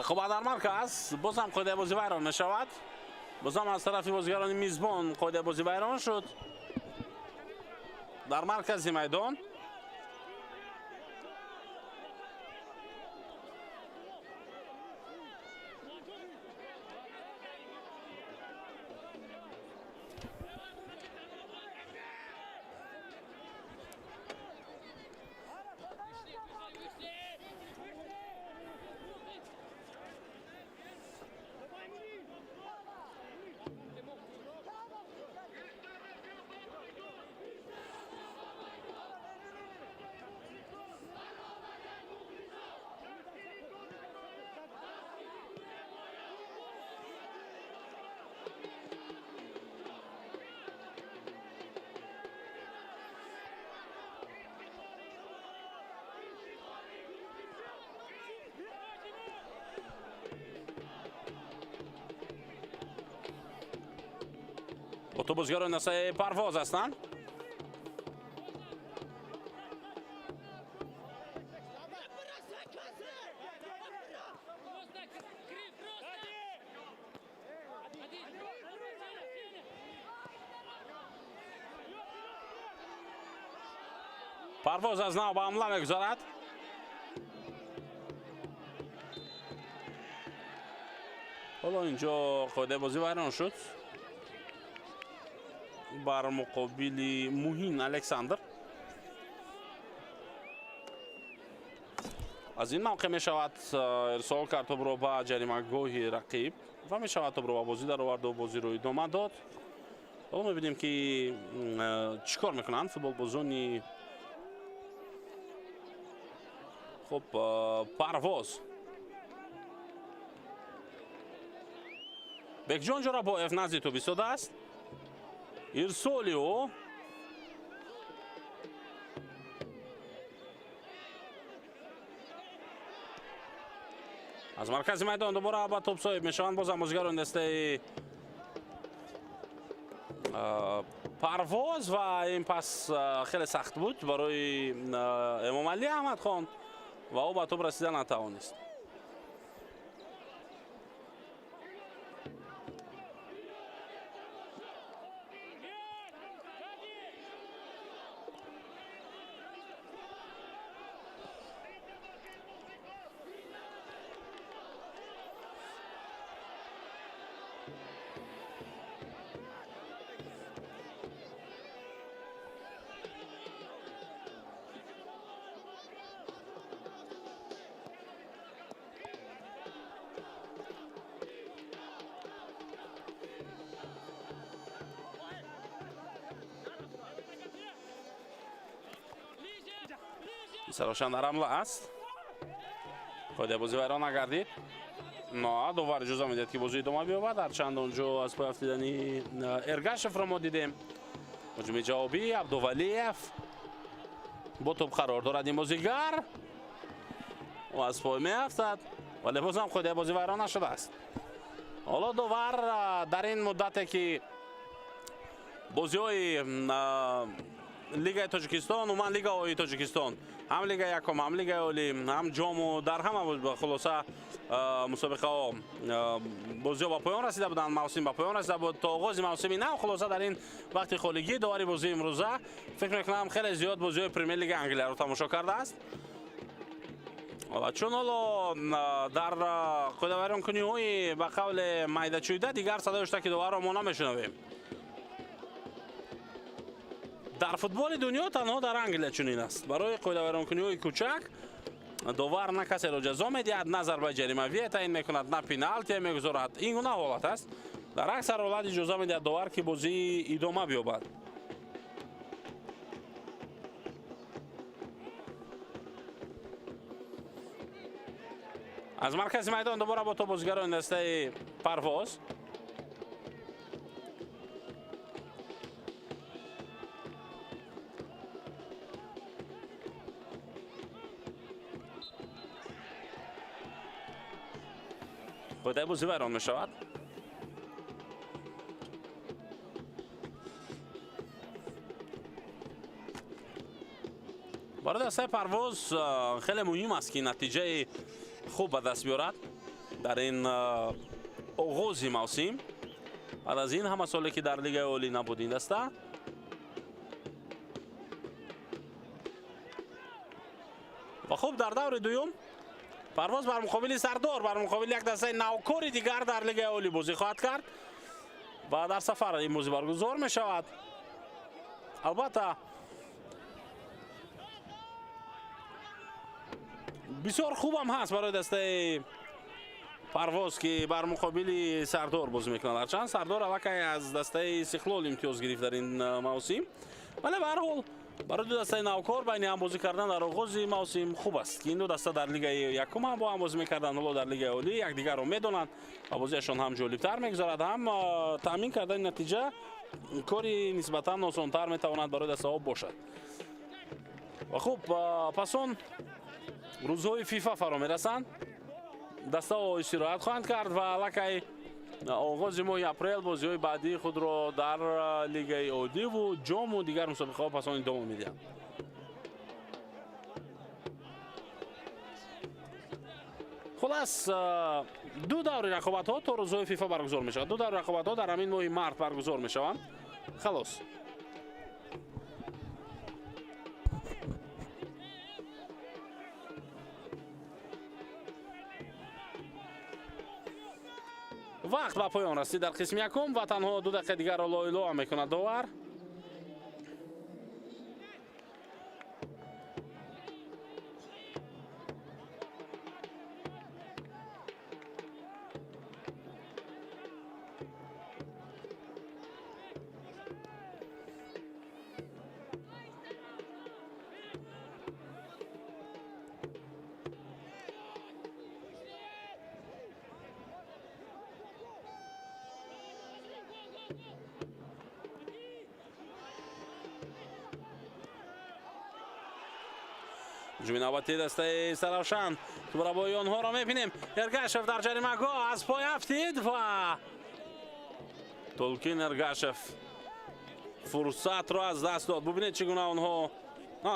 Speaker 1: Рақобат дар марказ, боз ҳам қоидаи бозӣ вайрон мешавад. Боз ҳам аз тарафи бозигарони мизбон қоидаи бозӣ вайрон шуд дар маркази майдон. Бо топ бозигарони дастаи Парвоз ҳастанд. Парвоз аз нав ба ҳамла мегузарад. Ҳоло инҷо қоидаи бозӣ вайрон шуд. Бар муқобили Муҳин Александр. Аз ин мавқеъ мешавад ирсол кард топро ба ҷаримагоҳи рақиб ва мешавад топро ба бозӣ дароварду бозиро идома дод. Ҳоло мебинем, ки чӣ кор мекунанд футболбозони хуб Парвоз. Бекҷон Ҷӯрабоев назди тӯб истодааст. Ирсоли ӯ аз маркази майдон дубора ба топ соҳиб мешаванд. Бозам бозигарони дастаи Парвоз ва ин пас хеле сахт буд барои Эмомалӣ Аҳмадхон ва ӯ ба топ расида натавонист. Сарошан дар ҳамла аст. Қоидаи бозӣ вайрон нагардид. Но довар иҷоза медиҳад, ки бозӣ идома биёбад. Ҳарчанд онҷо аз пой афтидани Эргашевро мо дидем. Ҳуҷуми ҷавобӣ Абдувалиев бо топ қарор дорад ин бозигар. Ӯ аз пой меафтад, вале бозам қоидаи бозӣ вайрон нашудааст. Ҳоло довар дар ин муддате, ки бозиҳои Лигаи Тоҷикистон, умуман лигаҳои Тоҷикистон, ҳам Лигаи якум, ҳам Лигаи олӣ, ҳам ҷому, дар ҳама хулоса мусобиқаҳо бозиҳо ба поён расида буданд, мавсим ба поён расида буд. То оғози мавсими нав, хулоса, дар ин вақти холигӣ довари бозии имрӯза, фикр мекунам, хеле зиёд бозиҳои Премер-лигаи Англияро тамошо кардааст. Ва чун ҳоло дар қоидавайронкуниҳои ба қавле майдачӯйда дигар садои ҳуштаки доварро мо намешунавем. Дар футболи дунё танҳо дар Англия чунин аст. Барои қоидавайронкуниҳои кӯчак довар на касеро ҷазо медиҳад, на зарбаи ҷаримавие таъин мекунад, на пеналтие мегузорад. Ин гуна ҳолат аст. Дар аксар ҳолат иҷоза медиҳад довар, ки бозӣ идома биёбад. Аз маркази майдон дубора бо топ бозигарони дастаи Парвоз. Қоидаи бозӣ вайрон мешавад. Барои дастаи Парвоз хеле муҳим аст, ки натиҷаи хуб ба даст биёрад дар ин оғози мавсим. Баъд аз ин ҳама соле, ки дар Лигаи олӣ набуд ин даста. Ва хуб, дар даври дуюм Парвоз бар муқобили Сардор, бар муқобили як дастаи навкори дигар дар Лигаи олӣ бозӣ хоҳад кард ва дар сафар ин бозӣ баргузор мешавад. Албатта, бисёр хубам ҳаст барои дастаи Парвоз, ки бар муқобили Сардор бозӣ мекунад. Ҳарчанд Сардор аллакай аз дастаи Истиқлол имтиёз гирифт дар ин мавсим, вале ба ҳар ҳол барои ду дастаи навкор байни ҳам бозӣ кардан дар оғози мавсим хуб аст, ки ин ду даста дар Лигаи якум ҳам бо ҳам бозӣ мекарданд, ҳоло дар Лигаи олӣ якдигарро медонанд ва бозиашон ҳам ҷолибтар мегузарад, ҳам таъмин кардани натиҷа кори нисбатан осонтар метавонад барои дастаҳо бошад. Ва хуб, пас он рӯзҳои ФИФА фаро мерасанд, дастаҳо истироҳат хоҳанд кард ва аллакай Оғози моҳи апрел бозиҳои баъдии худро дар лигаи оддиву ҷому дигар мусобиқаҳо пас он идома медиҳанд. Хулас, ду даври рақобатҳо то рӯзҳои ФИФА баргузор мешавад. Ду даври рақобатҳо дар ҳамин моҳи март баргузор мешаванд. Халос. Вақт ба поён расид дар қисми якум ва танҳо 2 дақиқа дигарро лоилоа мекунад довар. Ҳуҷуми навбатии дастаи Саравшан. Тубрабои онҳоро мебинем. Эргашев дар ҷаримагоҳ аз пой афтид ва Толкин Эргашев фурсатро аз даст дод. Бубинед чӣ гуна онҳо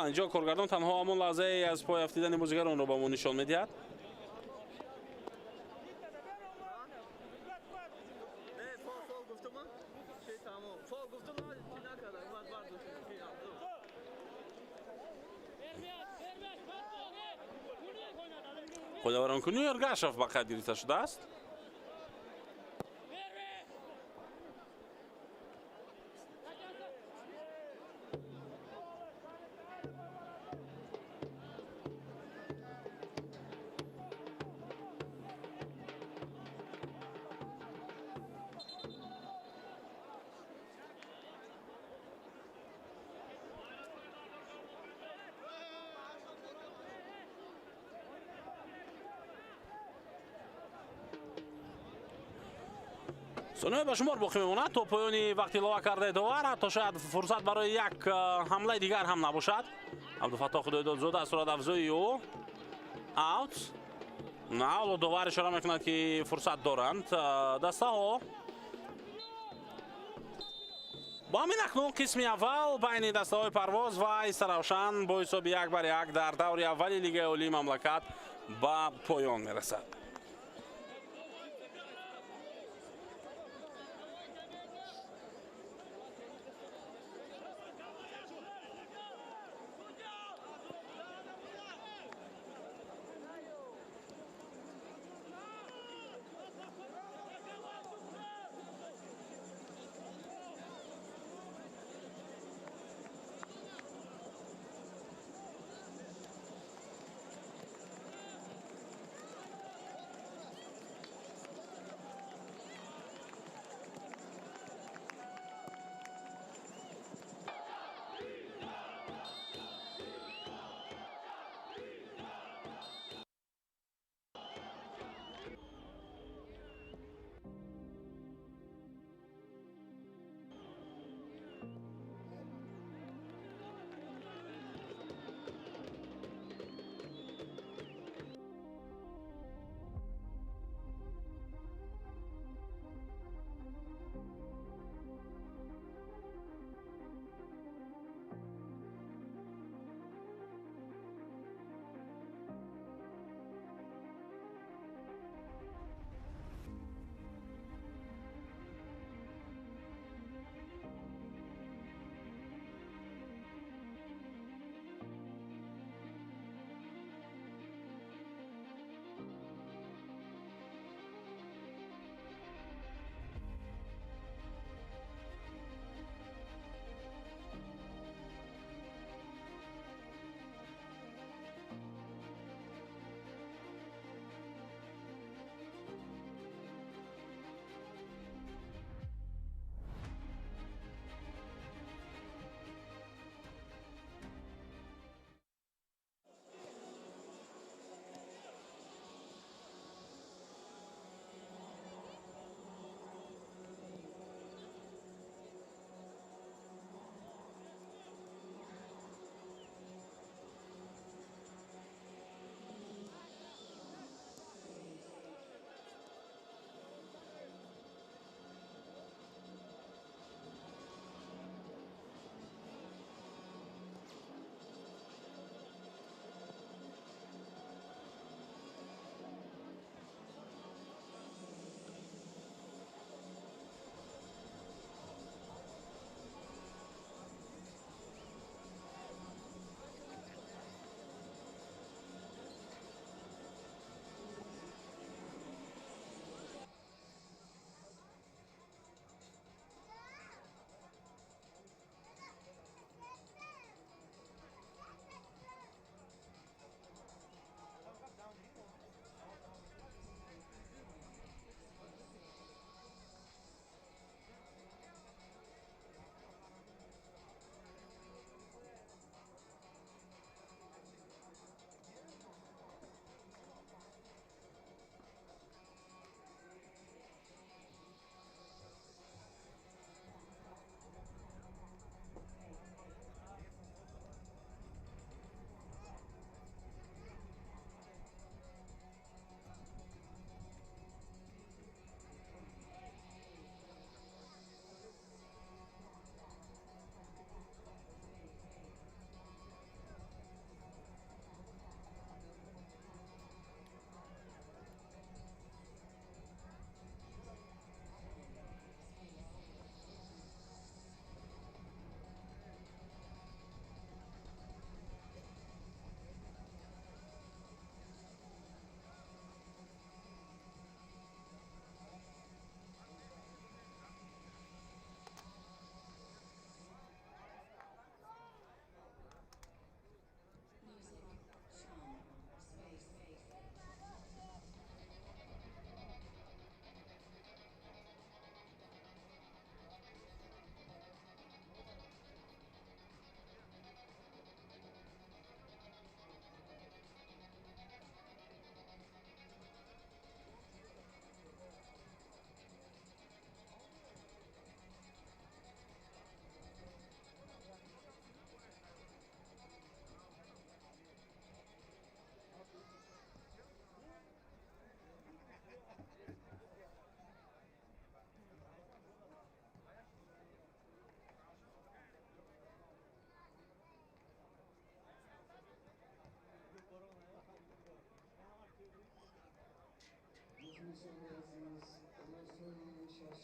Speaker 1: инҷо коргардон танҳо ҳамон лаҳзаи аз пой афтидани бозигаронро ба мо нишон медиҳад. Қоидавайронкунии Эргашев ба қайд гирифта шудааст. Сониҳои ба шумор боқӣ мемонад то поёни вақти илова кардаи довар, ҳатто шояд фурсат барои як ҳамлаи дигар ҳам набошад. Абдуфаттоҳ Худойдодзода аз суратафзои ӯ аут. На, ҳоло довар ишора мекунад, ки фурсат доранд дастаҳо. Бо ҳамин акнун қисми аввал байни дастаҳои Парвоз ва Истаравшан бо ҳисоби 1-1 дар даври аввали Лигаи Олии мамлакат ба поён мерасад.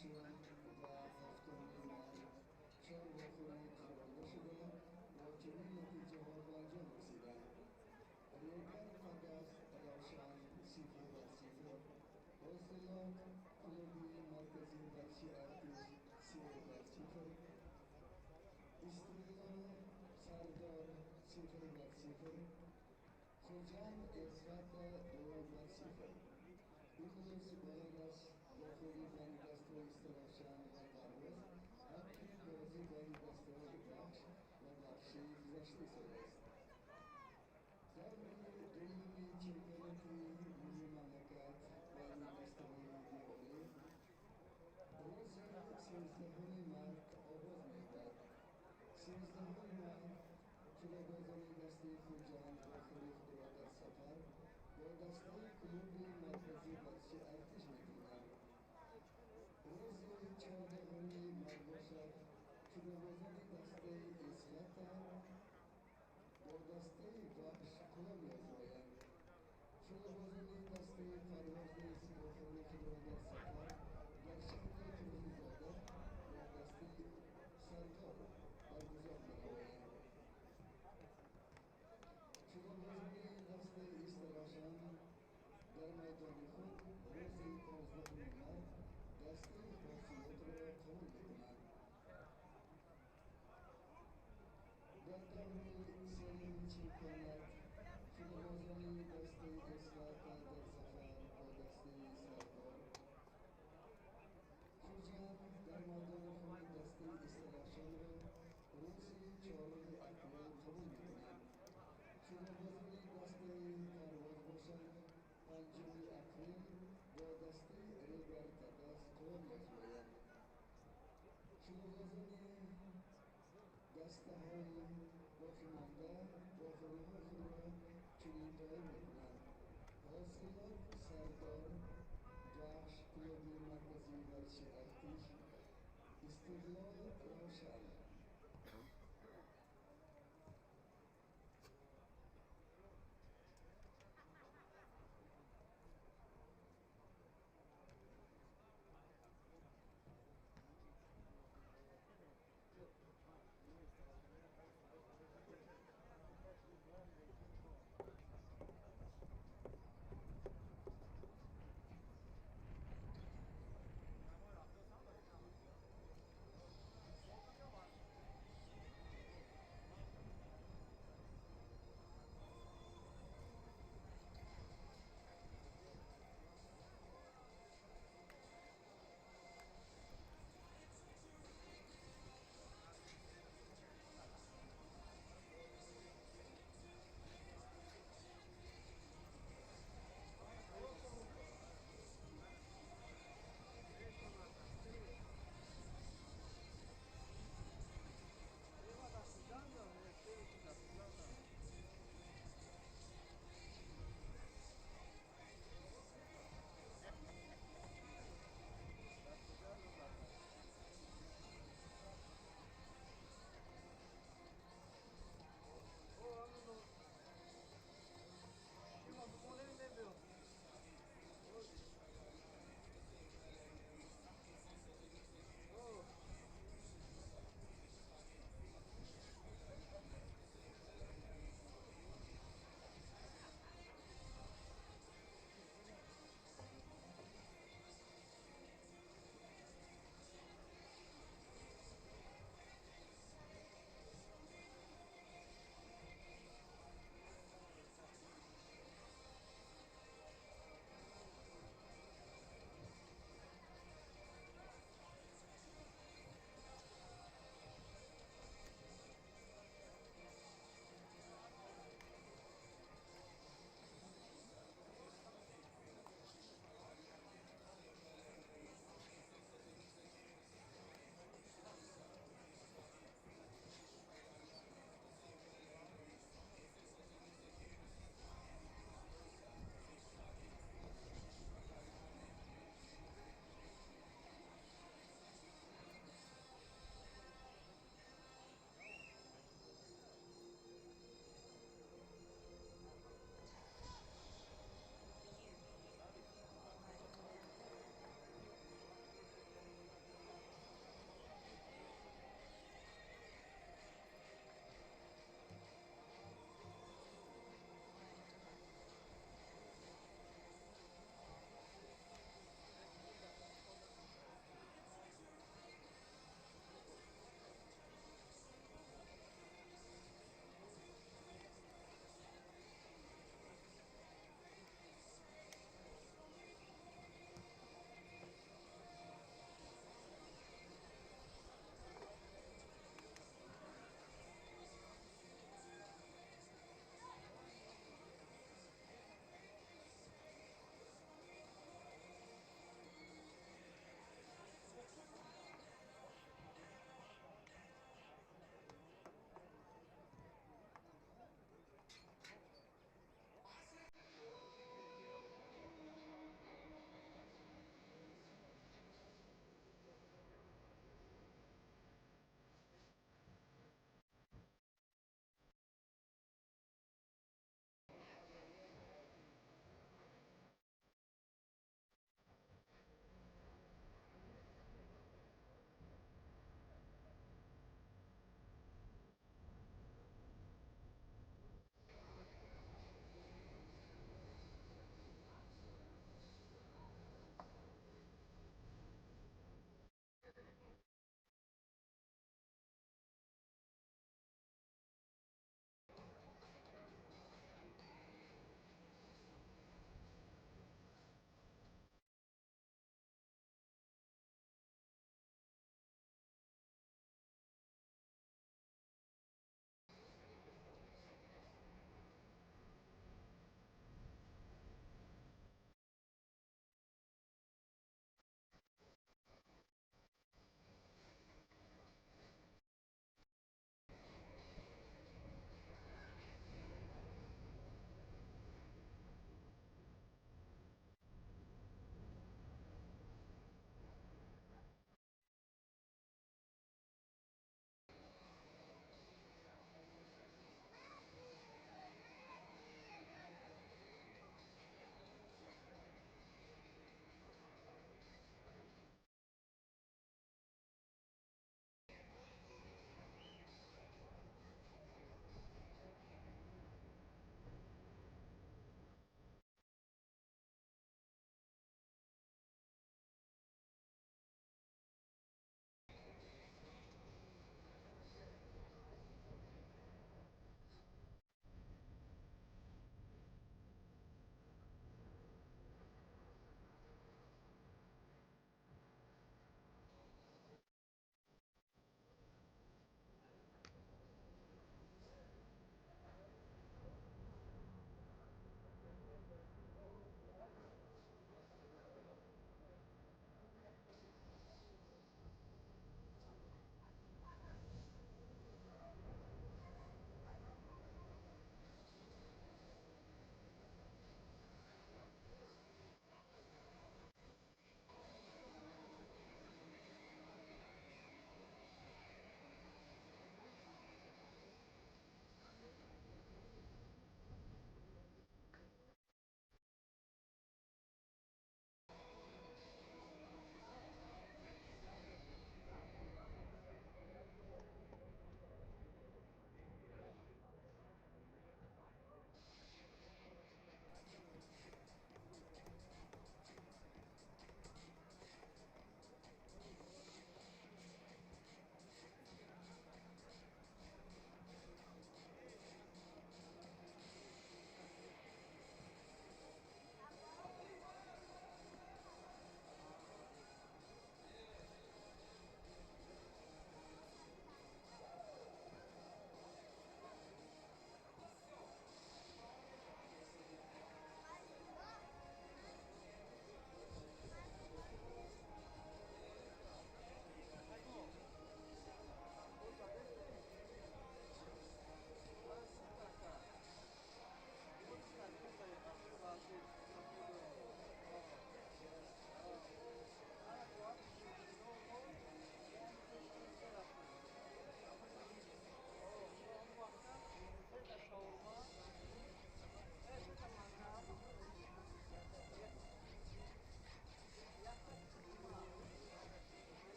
Speaker 2: ششم و هفتم مارس چهار واخوری قرار شده با چنین نتیجه ها به انجام رسیدند. ریگر قدس روشن 0-0، حاصلات کلوبی مرکزی ورزشی ارتش 3-0، استقلال سردار 0-0، خوجند اسفت 2-0. امروز باید از واخوری بین دسته‌های استرافشان و پرواز همچنین بازی بین دسته‌های بخش و بخشی گذشته شده است. دوری دوم چمپیونات ملی مملکت بین دسته‌های لیگ عالی روز 13 مارس آغاز می‌یابد. 13 مارس تیربازان دسته خوجند واخوری خود را در سفر با دسته کلوب مرکزی ورزشی ارتش می‌کنند. روز 14 مارس باشد تیربازان دسته اسفت با دسته وحش قوه می‌آزمایند. تیربازان دسته پرواز نیز واخوری خود را در سفر در شهر ترکیزاده با دسته سردار برگزار می‌نمایند. تیربازان دسته استراشان در میدان خود روز 15 مارس دسته حاصلات را قبول می‌کنند. در دوری سوم چمپیونات تیربازان دسته اسفت در سفر با دسته سردار، خوجند در میدان خود دسته استراشان را روز 4 اپریل قبول می‌کنند. تیربازان دسته پرواز باشند 5 اپریل با دسته ریگر قدس قوه می‌آزمایند. تیربازان دسته‌های باقی مانده واخوری‌های خود را چنین دایر می‌کنند: حاصلات سردار، وحش کلوب مرکزی ورزشی ارتش، استقلال روشن.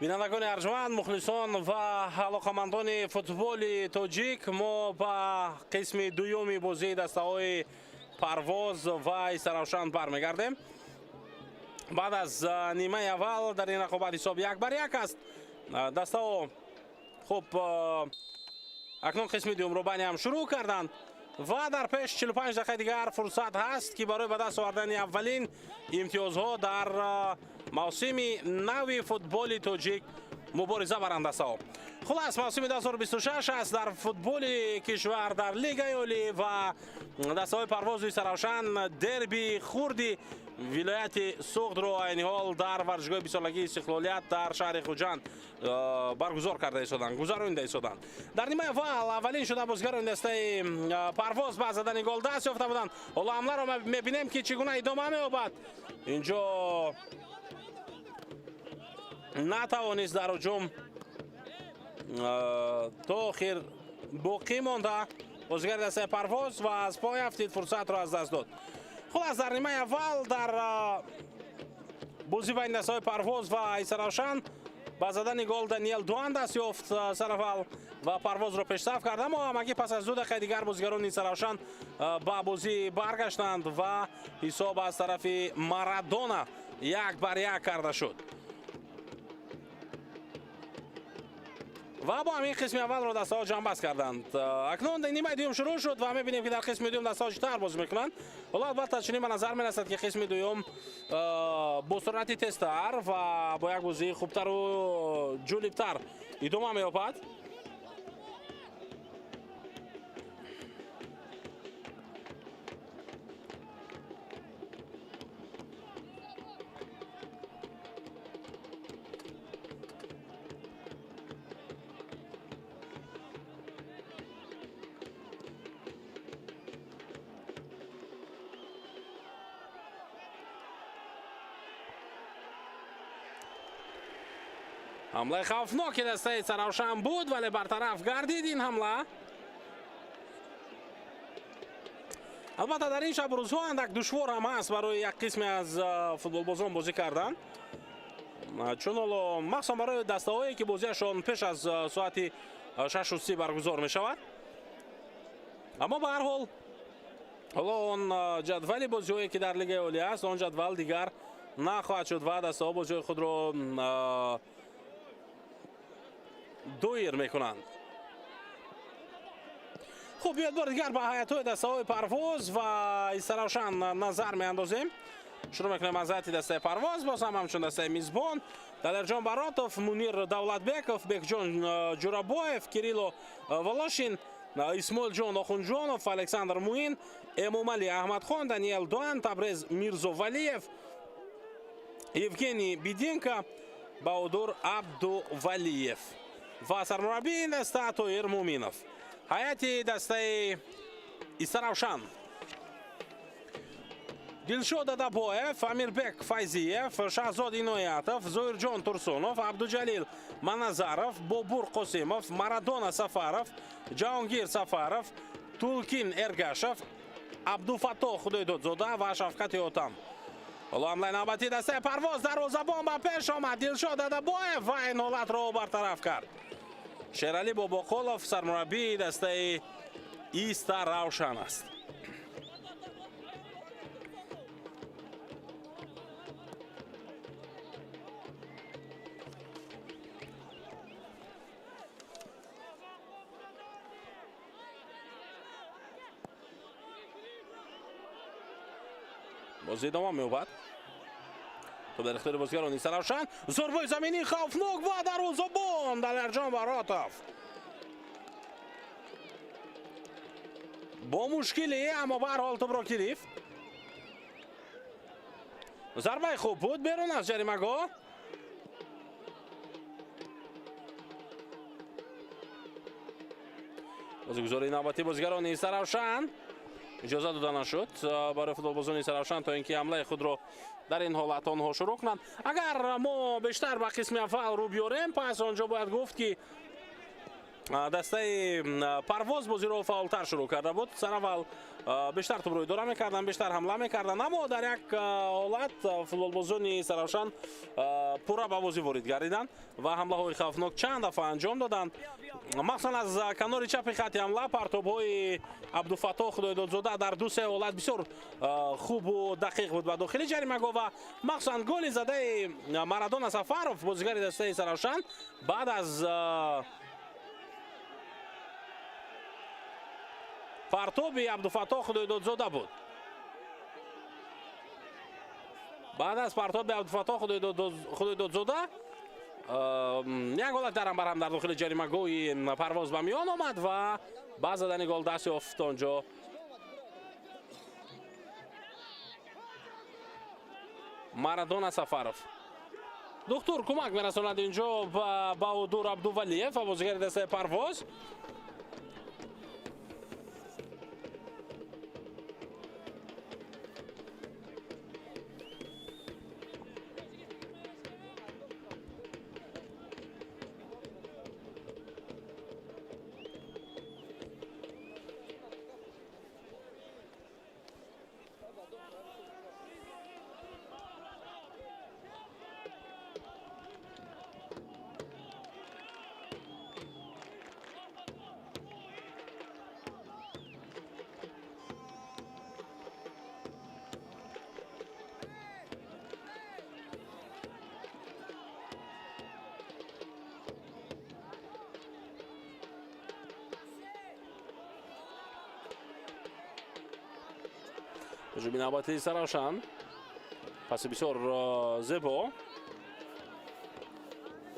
Speaker 1: Бинандагони арҷманд, мухлисон ва алоқамандони футболи тоҷик, мо ба қисми дуюми бозии дастаҳои Парвоз ва Истаравшан бармегардем. Баъд аз нимаи аввал дар ин рақобат ҳисоб 1-1 аст. Дастаҳо хуб акнун қисми дуюмро байни ҳам шурӯъ карданд ва дар пеш 45 дақиқаи дигар фурсат ҳаст, ки барои ба даст овардани аввалин имтиёзҳо дар мавсими нави футболи тоҷик мубориза баранд дастаҳо. Хулас, мавсими 2026 аст дар футболи кишвар, дар Лигаи Олӣ ва дастаҳои Парвозу Истаравшан дерби хурди вилояти Суғдро айни ҳол дар варзишгоҳи бисолагии Истиқлолият дар шаҳри Хуҷанд баргузор карда истоданд, гузаронида истоданд. Дар нимаи аввал аввалин шуда бозигарони дастаи Парвоз ба задани гол даст ёфта буданд. Ҳоло ҳамларо мебинем, ки чӣ гуна идома меёбад. Инҷо натавонист дар ҳуҷум то охир боқӣ монда бозигари дастаи Парвоз ва аз пой афтид, фурсатро аз даст дод. Хулас, дар нимаи аввал дар бозӣ байни дастаҳои Парвоз ва Истаравшан ба задани гол Даниел Дуан даст ёфт сараввал ва Парвозро пешсаф кард, аммо ҳамагӣ пас аз 2 дақиқаи дигар бозигарони Истаравшан ба бозӣ баргаштанд ва ҳисоб аз тарафи Марадона 1-1 карда шуд. Ва бо ҳамин қисми аввалро дастаҳо ҷамъбаст карданд. Акнун нимаи дуюм шурӯъ шуд ва мебинем, ки дар қисми дуюм дастаҳо чӣ тавр бозӣ мекунанд. Ҳоло албатта чунин ба назар мерасад, ки қисми дуюм бо суръати тезтар ва бо як бозии хубтару ҷолибтар идома меёбад. Ҳамлаи хавфноки дастаи Истаравшан буд, вале бартараф гардид ин ҳамла. Албатта дар ин шабу рӯзҳо андак душвор ҳам ҳаст барои як қисме аз футболбозон бозӣ кардан, чун ҳоло махсусан барои дастаҳое, ки бозиашон пеш аз соати 6:30 баргузор мешавад. Аммо ба ҳар ҳол ҳоло он ҷадвали бозиҳое, ки дар Лигаи Олӣ аст, он ҷадвал дигар нахоҳад шуд ва дастаҳо бозиҳои худро доир мекунанд. Хуб, биёед бори дигар ба ҳайатҳои дастаҳои Парвоз ва Истаравшан назар меандозем. Шурӯъ мекунем аз ҳайати дастаи Парвоз, боз ҳам ҳамчун дастаи мизбон Далерҷон Баротов, Мунир Давлатбеков, Бекҷон Ҷурабоев, Кирилло Волошин, Исмоилҷон Охунҷонов, Александр Муин, Эмомалӣ Аҳмадхон, Даниел Дуан, Табрез Мирзовалиев, Евгений Биденко, Баҳодур Абдувалиев ва сармураббии ин даста Тоир Муминов. Ҳайати дастаи Истаравшан: Дилшод Адабоев, Амирбек Файзиев, Шаҳзод Иноятов, Зоирҷон Турсунов, Абдуҷалил Маназаров, Бобур Қосимов, Марадона Сафаров, Ҷаҳонгир Сафаров, Тулкин Эргашев, Абдуфаттоҳ Худойдодзода ва Шавкати Отам. Ҳоло ҳамлаи навбатии дастаи Парвоз, дарвозабон ба пеш омад Дилшод Адабоев ва ин ҳолатро бартараф кард. Шералӣ Бобоқулов сармураббии дастаи Истаравшан аст. Бозӣ идома меёбад. Топ дар ихтиёри бозигарони Истаравшан. Зарбаи заминии хавфнок ва дарвозабон Далерҷон Баротов бо мушкилӣ, аммо ба ҳар ҳол топро гирифт. Зарбаи хуб буд берун аз ҷаримагоҳ. Бозигузории навбатии бозигарони Истаравшан иҷоза дода нашуд барои футболбозони Истаравшан, то ин ки ҳамлаи худро дар ин ҳолат онҳо шурӯъ кунанд. Агар мо бештар ба қисми аввал рӯ биёрем, пас онҷо бояд гуфт, ки дастаи Парвоз бозиро фаъолтар шурӯъ карда буд. Сараввал Бештар тӯбро идора мекарданд, бештар ҳамла мекарданд, аммо дар як ҳолат футболбозони Истаравшан пурра ба бозӣ ворид гардиданд ва ҳамлаҳои хавфнок чанд дафъа анҷом доданд. Махсусан аз канори чапи хатти ҳамла партобҳои Абдуфаттоҳ Худойдодзода дар ду-се ҳолат бисёр хубу дақиқ буд ба дохили ҷаримагоҳ ва махсусан голи задаи Марадона Сафаров, бозигари дастаи Истаравшан, баъд аз партоби Абдуфаттоҳ Худойдодзода буд. Баъд аз партоби Абдуфаттоҳ Худойдодзода як ҳолат дарам барам дар дохили ҷаримагоҳи Парвоз ба миён омад ва ба задани гол даст ёфт онҷо Марадона Сафаров. Духтур кӯмак мерасонад инҷо ба Баҳодур Абдувалиев, бозигари дастаи Парвоз. Ҳуҷуми навбати Истаравшан, паси бисёр зебо.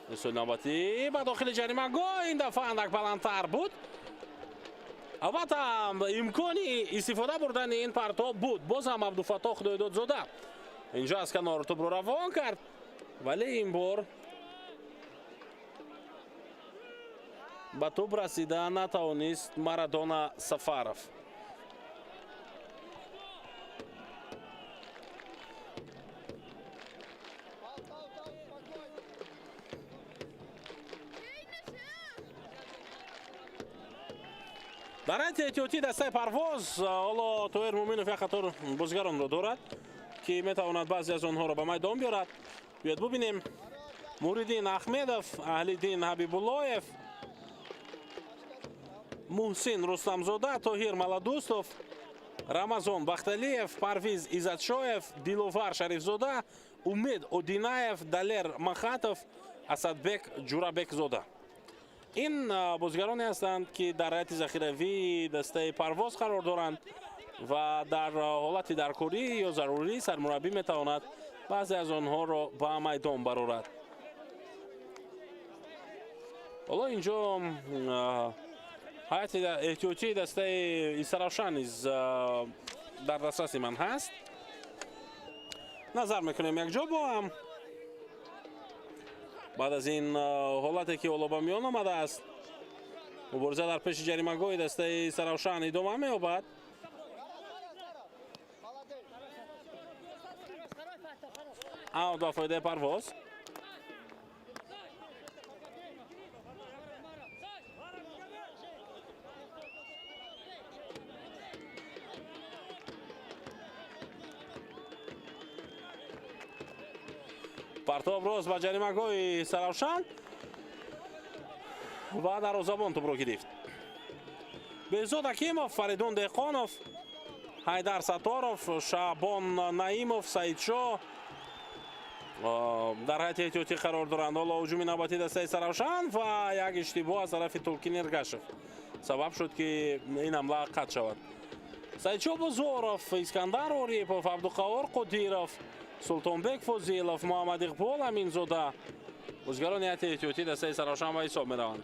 Speaker 1: Ирсоли навбатӣ ба дохили ҷаримагоҳ, ин дафъа андак баландтар буд. Албатта имкони истифода бурдани ин партоб буд. Боз ҳам Абдуфаттоҳ Худойдодзода инҷо аз канор тӯбро равон кард, вале ин бор ба тӯб расида натавонист Марадона Сафаров. Дар ҳайати эҳтиётии дастаи Парвоз ҳоло Тоҳир Муъминов як қатор бозигаронро дорад, ки метавонад баъзе аз онҳоро ба майдон биёрад. Биёед бубинем. Муриддин Ахмедов, Аҳлиддин Ҳабибуллоев, Муҳсин Рустамзода, Тоҳир Маладустов, Рамазон Бахталиев, Парвиз Иззатшоев, Диловар Шарифзода, Умед Одинаев, Далер Махатов, Асадбек Ҷурабекзода. Ин бозигароне ҳастанд, ки дар ҳайати захиравии дастаи Парвоз қарор доранд ва дар ҳолати даркорӣ ё зарурӣ сармураббӣ метавонад баъзе аз онҳоро ба майдон барорад. Ҳоло инҷо ҳайати эҳтиётии дастаи Истаравшан низ дар дастраси ман ҳаст. Назар мекунем якҷо бо ҳам. Баъд аз ин ҳолате, ки ҳоло ба миён омадааст, мубориза дар пеши ҷаримагоҳи дастаи Истаравшан идома меёбад. Аут ба фоидаи Парвоз. Партоб рост ба ҷаримагоҳи Истаравшан ва дарвозабон тӯбро гирифт. Беҳзод Ҳакимов, Фаридун Деҳқонов, Ҳайдар Сатторов, Шаъбон Наимов, Саидшоҳ дар ҳайати эҳтиётӣ қарор доранд. Ҳоло ҳуҷуми навбатии дастаи Истаравшан ва як иштибоҳ аз тарафи Тулкин Эргашев сабаб шуд, ки ин ҳамла қатъ шавад. Саидшоҳ Бозоров, Искандар Орипов, Абдуқаҳор Қодиров, Султонбек Фозилов, Муҳаммад Иқбол Аминзода бозигарони ҳайати эҳтиётии дастаи Истаравшан ба ҳисоб мераванд.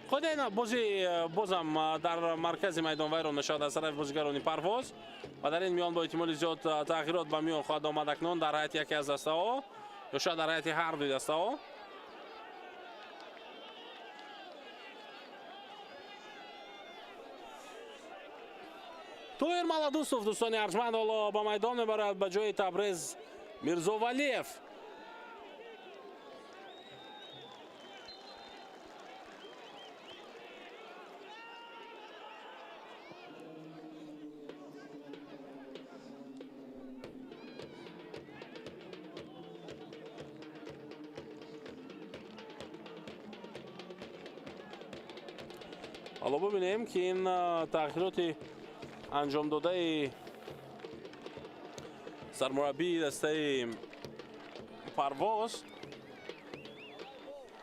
Speaker 1: Қоидаи бозӣ бозам дар маркази майдон вайрон мешавад аз тарафи бозигарони Парвоз ва дар ин миён бо эҳтимоли зиёд тағйирот ба миён хоҳад омад акнун дар ҳайати яке аз дастаҳо ё шояд дар ҳайати ҳар дуи дастаҳо. Тоҳир Маладустов, дӯстони арҷманд, ҳоло ба майдон мебарад ба ҷои Табрез Мирзовалиев. Ҳоло бубинем, ки ин тағйироти анҷомдодаи сармураббии дастаи Парвоз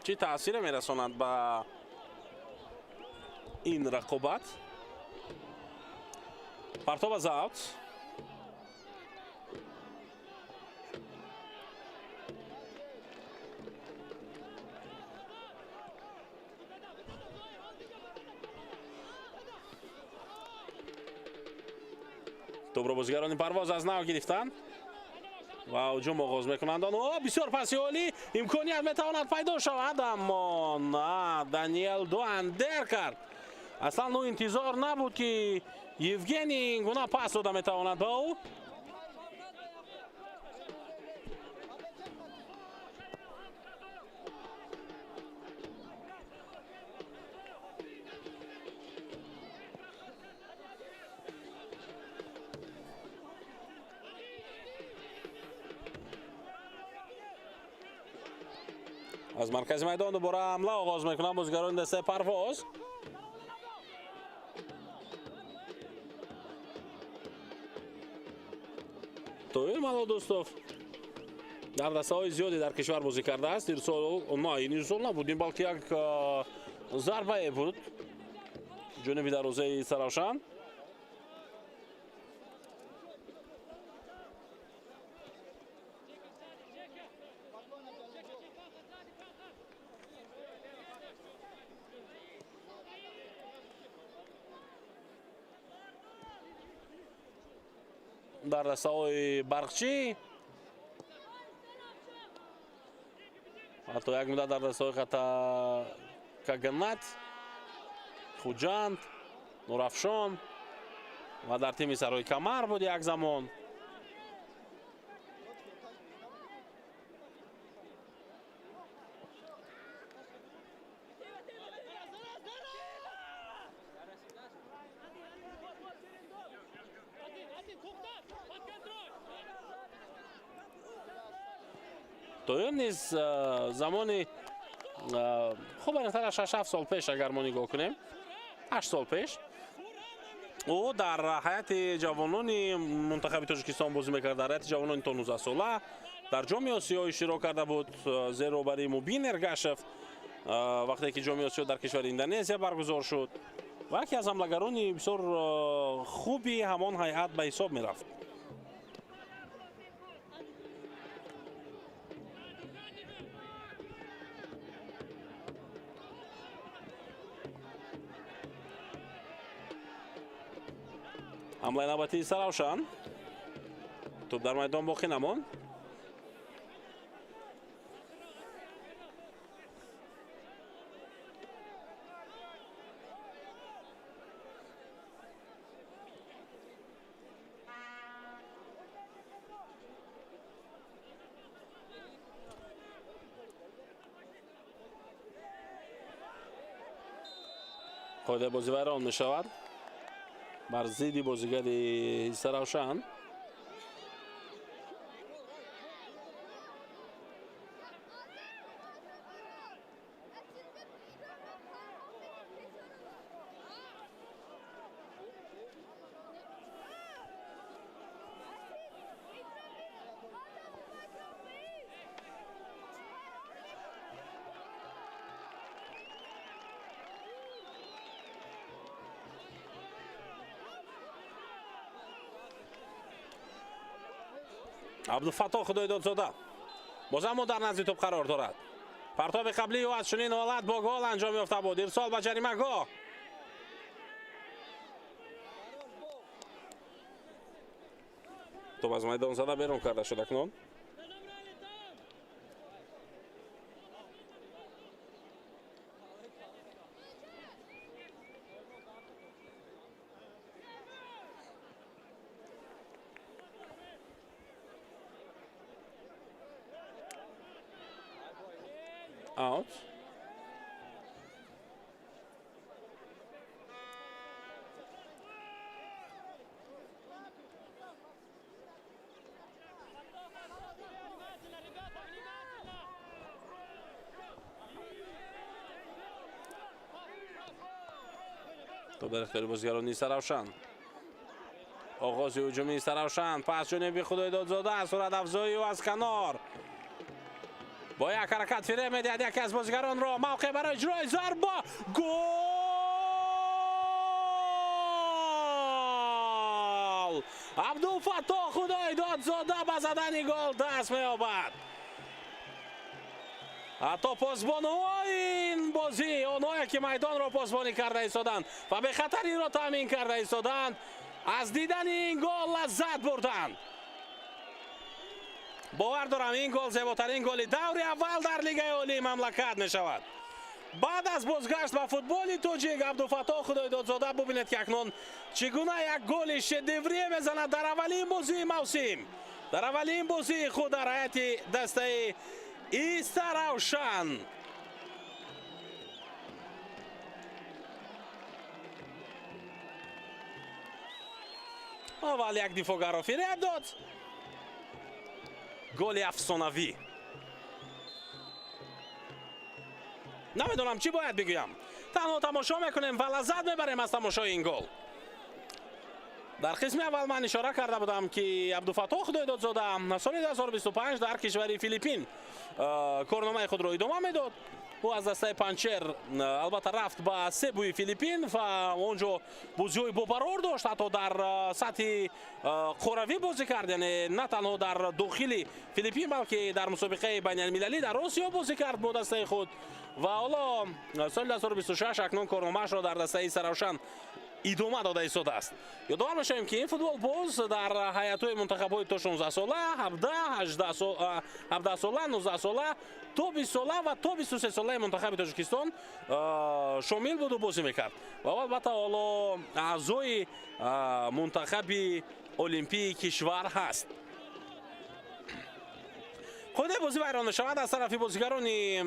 Speaker 1: чӣ таъсире мерасонад ба ин рақобат. Партоб аз аут. Тӯбро бозигарони Парвоз аз нав гирифтанд ва ҳуҷум оғоз мекунанд. Онҳо бисёр паси олӣ, имконият метавонад пайдо шавад, аммо на, Даниэл Дуандер кард. Аслан ӯ интизор набуд, ки Евгений ин гуна пас дода метавонад ба ӯ. Аз маркази майдон дубора ҳамла оғоз мекунанд бозигарони дастаи Парвоз. Тоир Малодустов дар дастаҳои зиёде дар кишвар бозӣ кардааст. Ирсол на, ин ирсол набуд, ин балки як зарбае буд ҷониби дарвозаи Саравшан. Дар дастаҳои Барқчӣ, ҳатто як муддат дар дастаҳои хата Каганат, Хуҷанд, Нурафшон ва дар тими Сарои Камар буд як замон. Тоир низ замони хуб анитара 6-7 сол пеш, агар мо нигоҳ кунем, 8 сол пеш ӯ дар ҳайати ҷавонони мунтахаби Тоҷикистон бозӣ мекард. Дар ҳайати ҷавонони то 19 сола дар Ҷоми Осиё иштирок карда буд зеро бари Мубин Эргашев, вақте ки Ҷоми Осиё дар кишвари Индонезия баргузор шуд ва яке аз ҳамлагарони бисёр хуби ҳамон ҳайат ба ҳисоб мерафт. Ҳамлаи навбатии Саравшан. Тӯб дар майдон боқӣ намонд. Қоидаи бозӣ вайрон мешавад бар зидди бозигари Саравшан. Абдуфаттоҳ Худойдодзода бозам мо дар назди тӯб қарор дорад. Партоби қаблии ӯ аз чунин ҳолат бо гол анҷом ёфта буд. Ирсол ба ҷаримагоҳ. Тӯб аз майдон зада берун карда шуд акнун. Аут. Топ дар ихтиёри бозигарони Истаравшан. Оғози ҳуҷуми Истаравшан, пас ҷониби Худойдодзода, суръатафзоию аз канор. Бо як ҳаракат фиреб медиҳад яке аз бозигаронро. Мавқеъ барои иҷрои зарба. Гол! Абдулфаттоҳ Худойдодзода ба задани гол даст меёбад. Ҳатто посбонҳои ин бозӣ, онҳое ки майдонро посбонӣ карда истоданд ва бехатариро таъмин карда истоданд, аз дидани ин гол лаззат бурданд. Бовар дорам, ин гол зеботарин голи даври аввал дар Лигаи Олии мамлакат мешавад. Баъд аз бозгашт ба футболи тоҷик, Абдуфаттоҳ Худойдодзода, бубинед, ки акнун чӣ гуна як голи шедеврие мезанад дар аввалин бозии мавсим, дар аввалин бозии худ дар ҳайати дастаи Истаравшан. Аввал як дифоъгарро фиреб дод. Голи афсонавӣ. Намедонам, чӣ бояд бигӯям, танҳо тамошо мекунем ва лаззат мебарем аз тамошои ин гол. Дар қисми аввал ман ишора карда будам, ки Абдуфаттоҳ Худойдодзода соли 2025 дар кишвари Филиппин корномаи худро идома медод. Ӯ аз дастаи Панчер албатта рафт ба Себуи Филиппин ва он ҷо бозиҳои бобарор дошт, ҳатто дар сатҳи қоравӣ бозӣ кард, яъне на танҳо дар дохили Филиппин, балки дар мусобиқаи байналмилалӣ дар Осиё бозӣ кард бо дастаи худ. Ва ҳоло соли 2026 акнун корномаашро дар дастаи Истаравшан идома дода истодааст. Ёдовар мешавем, ки ин футболбоз дар ҳайатҳои мунтахабҳои то 16 сола, 17, 18 сола, 19 сола, то 20 сола ва то 23 солаи мунтахаби Тоҷикистон шомил буду бозӣ мекард ва албатта ҳоло аъзои мунтахаби олимпии кишвар ҳаст. Қоидаи бозӣ вайрон мешавад аз тарафи бозигарони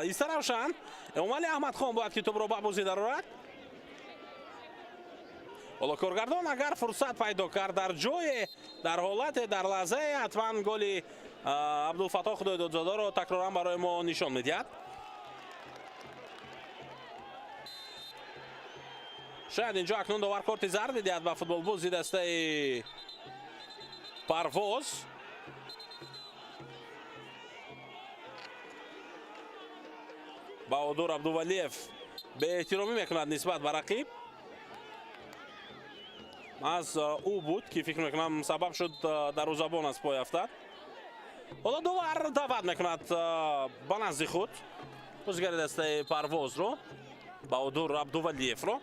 Speaker 1: Истаравшан. Эмомалӣ Аҳмадхон бояд ки тӯбро ба бозӣ дарорад. Ҳоло коргардон агар фурсат пайдо кард, дар ҷое, дар ҳолате, дар лаҳзае, ҳатман голи Абдулфаттоҳ Худойдодзодаро такроран барои мо нишон медиҳад. Шояд инҷо акнун довар корти зард бидиҳад ба футболбози дастаи Парвоз. Баҳодур Абдувалиев беэҳтиромӣ мекунад нисбат ба рақиб. Аз ӯ буд, ки фикр мекунам, сабаб шуд дарвозабон аз пой афтад. Ҳоло довар даъват мекунад ба назди худ бозигари дастаи Парвозро, Баҳодур Абдувалиевро.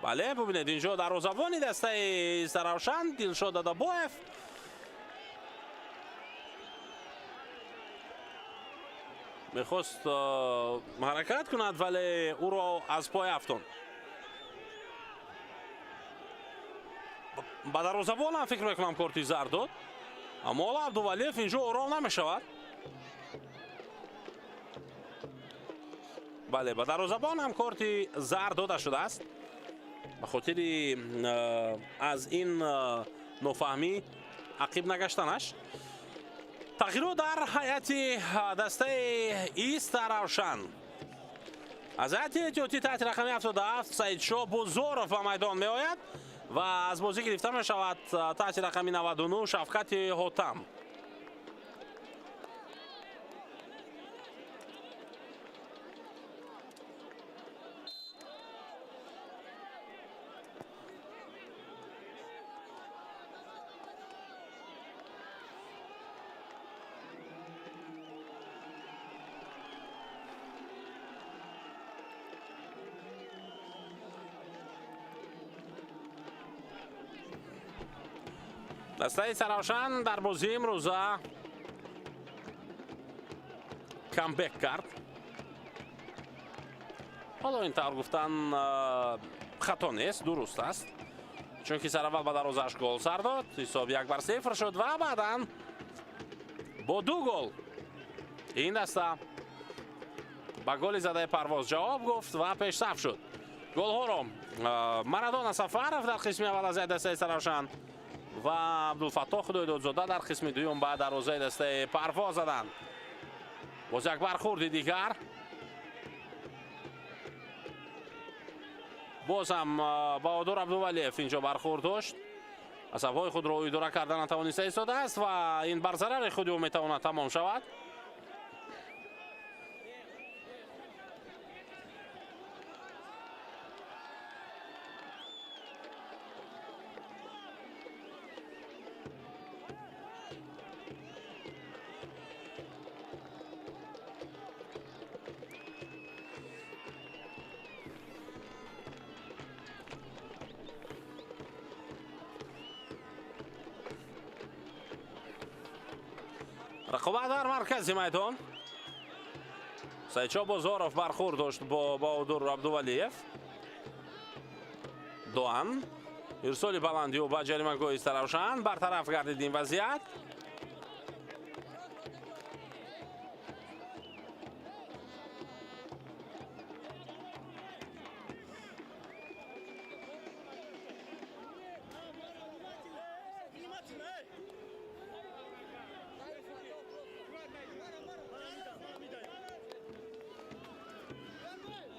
Speaker 1: Бале, бубинед, инҷо дарвозабони дастаи Истаравшан Дилшод Дадабоев мехост ҳаракат кунад, вале ӯро аз пой афтонд. Ба дарвозабонам фикр мекунам, корти зард дод, аммо ҳоло Абдувалиев инҷо ором намешавад. Бале, ба дарвозабон ҳам корти зард дода шудааст ба хотири аз ин нофаҳмӣ ақиб нагаштанаш. Тағйирот дар ҳайати дастаи Истаравшан. Аз ҳайати эҳтиётӣ таҳти рақами 77 Саидшоҳ Бозоров ба майдон меояд ва аз бозӣ гирифта мешавад таҳти рақами 99 Шавкати Ҳотам. Дастаи Истаравшан дар бозии имрӯза камбек кард. Ҳоло ин тавр гуфтан хато нест, дуруст аст, чунки сараввал ба дарвозааш гол сар дод, ҳисоб 1-0 шуд ва баъдан бо ду гол ин даста ба голи задаи Парвоз ҷавоб гуфт ва пешсаф шуд. Голҳоро Марадона Сафаров дар қисми аввал аз дастаи Истаравшан ва Абдулфаттоҳ Худойдодзода дар қисми дуюм ба дарвозаи дастаи Парвоз заданд. Боз як бархӯрди дигар. Боз ҳам Баҳодур Абдувалиев инҷо бархӯрд дошт. Асабҳои худро идора карда натавониста истодааст ва ин бар зарари худи ӯ метавонад тамом шавад. Рақобат дар маркази майдон. Сайчо Бозоров бархӯрд дошт бо Баҳодур Абдувалиев. Дуан ирсоли баланди ӯ ба ҷаримагоҳи Истаравшан, бартараф гардид ин вазъият.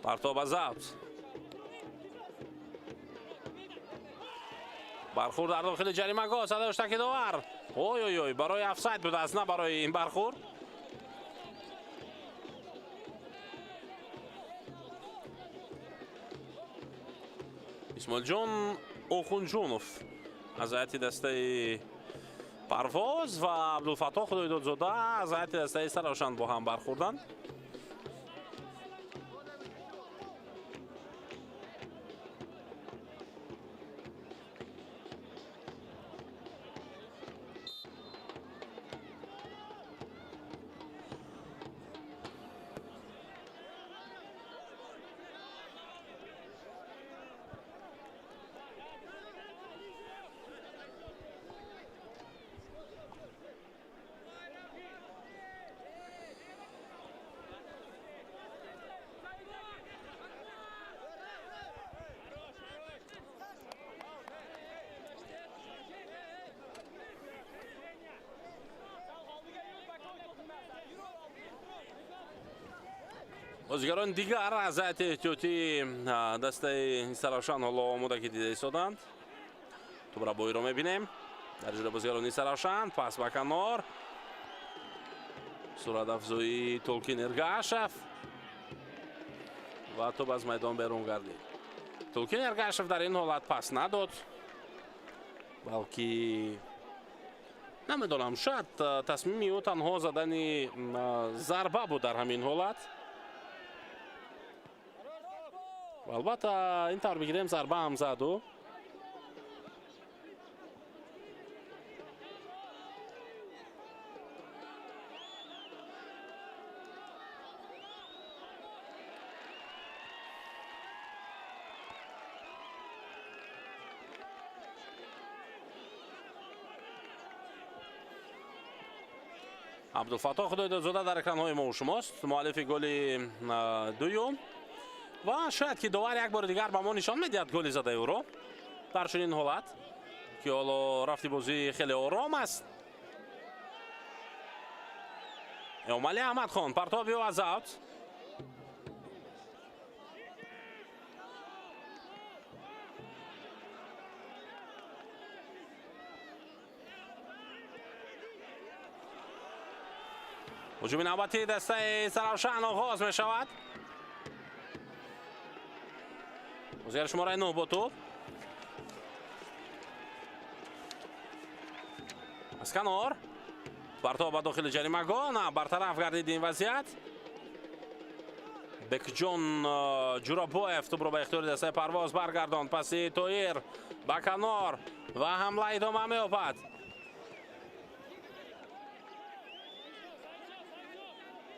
Speaker 1: Партоб аз аут. Бархӯрд дар дохили ҷаримагоҳ, садои штаки довар. Ой ой ой, барои офсайд будааст, на барои ин бархӯрд. Исмоилҷон Охунҷонов аз ҳайати дастаи Парвоз ва Абдулфаттоҳ Худойдодзода аз ҳайати дастаи Истаравшан бо ҳам бархӯрданд. Бозигарони дигар аз ҳайати эҳтиётии дастаи Истаравшан ҳоло омодагӣ дида истоданд. Тӯбрабоиро мебинем дар ҷои бозигарони Истаравшан. Пас ба канор, суратафзоии Толкин Эргашев ва тӯб аз майдон берун гардид. Толкин Эргашев дар ин ҳолат пас надод, балки намедонам, шояд тасмими ӯ танҳо задани зарба буд дар ҳамин ҳолат. Албатта ин тавр бигирем, зарба ҳам заду. Абдулфаттоҳ Худойдодзода дар экранҳои мо шумост, муаллифи голи дуюм. Ва шояд ки довар як бори дигар ба мо нишон медиҳад голи задаи ӯро дар чунин ҳолат, ки ҳоло рафти бозӣ хеле ором аст. Эмомалӣ Аҳмадхон, партоби ӯ аз аут. Ҳуҷуми навбатии дастаи Истаравшан оғоз мешавад. Бозигари шумораи 9 бо тӯб. Аз канор. Партоб ба дохили ҷаримагоҳ, на бартараф гардид ин вазъият. Бекҷон Ҷурабоев тӯбро ба ихтиёри дастаи Парвоз баргардонд. Паси Тоир ба канор ва ҳамла идома меёбад.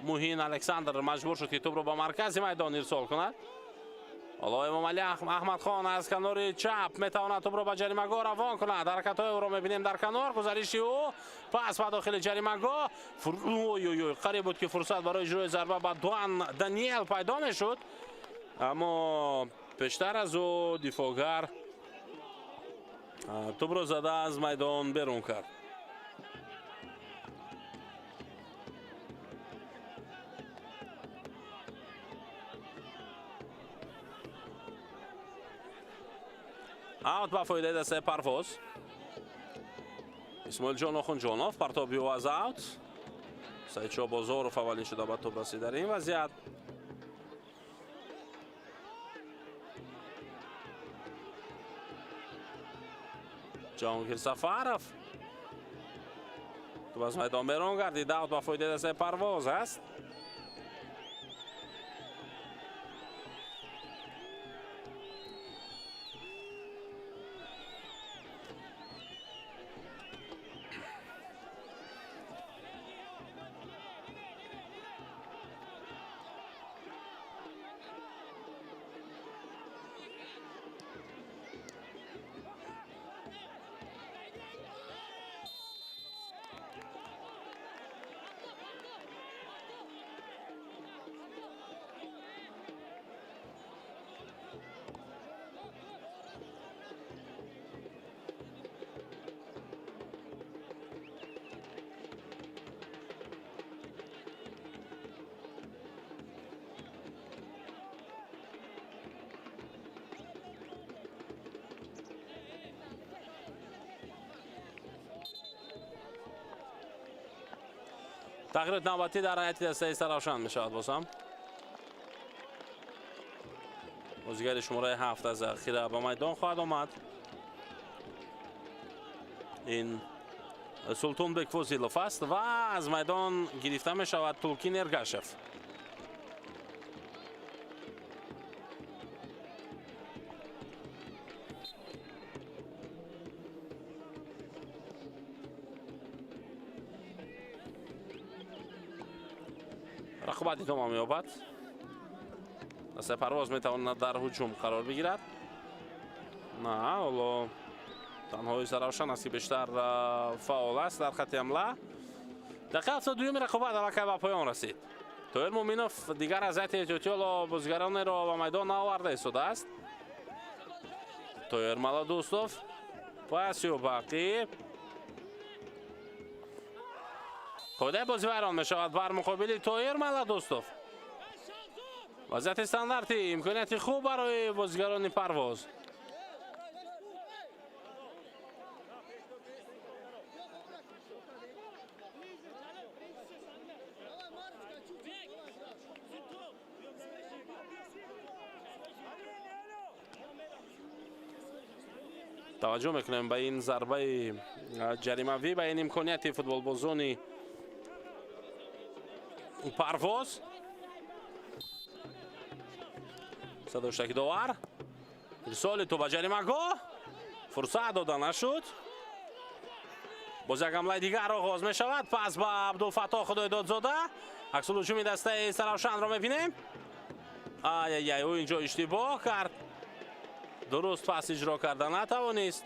Speaker 1: Муҳин Александр маҷбур шуд, ки тӯбро ба маркази майдон ирсол кунад. Ҳоло Эмомалӣ Аҳмадхон аз канори чап метавонад тӯбро ба ҷаримагоҳ равон кунад. Ҳаракатҳои ӯро мебинем дар канор, гузариши ӯ пас ба дохили ҷаримагоҳ. Ой-ой-ой, қариб буд, ки фурсат барои иҷрои зарба ба Дуан Даниел пайдо мешуд, аммо пештар аз ӯ дифоъгар тӯбро зада аз майдон берун кард. Аут ба фоидаи дастаи Парвоз. Исмоилҷон Охунҷонов партоби ӯ аз аут. Саидшоҳ Бозоров аввалин шуда ба тӯб расид дар ин вазъият. Ҷаҳонгир Сафаров тӯб аз майдон берун гардид. Аут ба фоидаи дастаи Парвоз аст. Тағйирот навбатӣ дар ҳайати дастаи Саравшан мешавад бозам. Бозигари шумораи 7 аз захира ба майдон хоҳад омад. Ин Султонбек Фозилов аст ва аз майдон гирифта мешавад Тулкин Эргашев. Рақобат идома меёбад. Дастаи Парвоз метавонад дар ҳуҷум қарор бигирад. На, ҳоло танҳои Саравшан аст ки бештар фаъол аст дар хатти ҳамла. Дақиқаи 72-юми рақобат аллакай ба поён расид. Тоҳир Муъминов дигар аз ҳайати эҳтиётӣ ҳоло бозигаронеро ба майдон наоварда истодааст. Тоҳир Маладӯстов пасиё ба ақиб. Қоидаи бозӣ вайрон мешавад бар муқобили Тоҳир Маладӯстов. Вазъияти стандартӣ, имконияти хуб барои бозигарони Парвоз. Таваҷҷӯҳ мекунем ба ин зарбаи ҷаримавӣ, ба ин имконияти футболбозони Парвоз. Садоштаки довар. Ирсоли тӯб ба ҷаримагоҳ. Фурсат дода нашуд. Боз як ҳамлаи дигар оғоз мешавад. Пас ба Абдулфаттоҳ Худойдодзода. Аксул ҳуҷуми дастаи Саравшанро мебинем. Ай-ай-ай, ӯ инҷо иштибоҳ кард. Дуруст пас иҷро карда натавонист.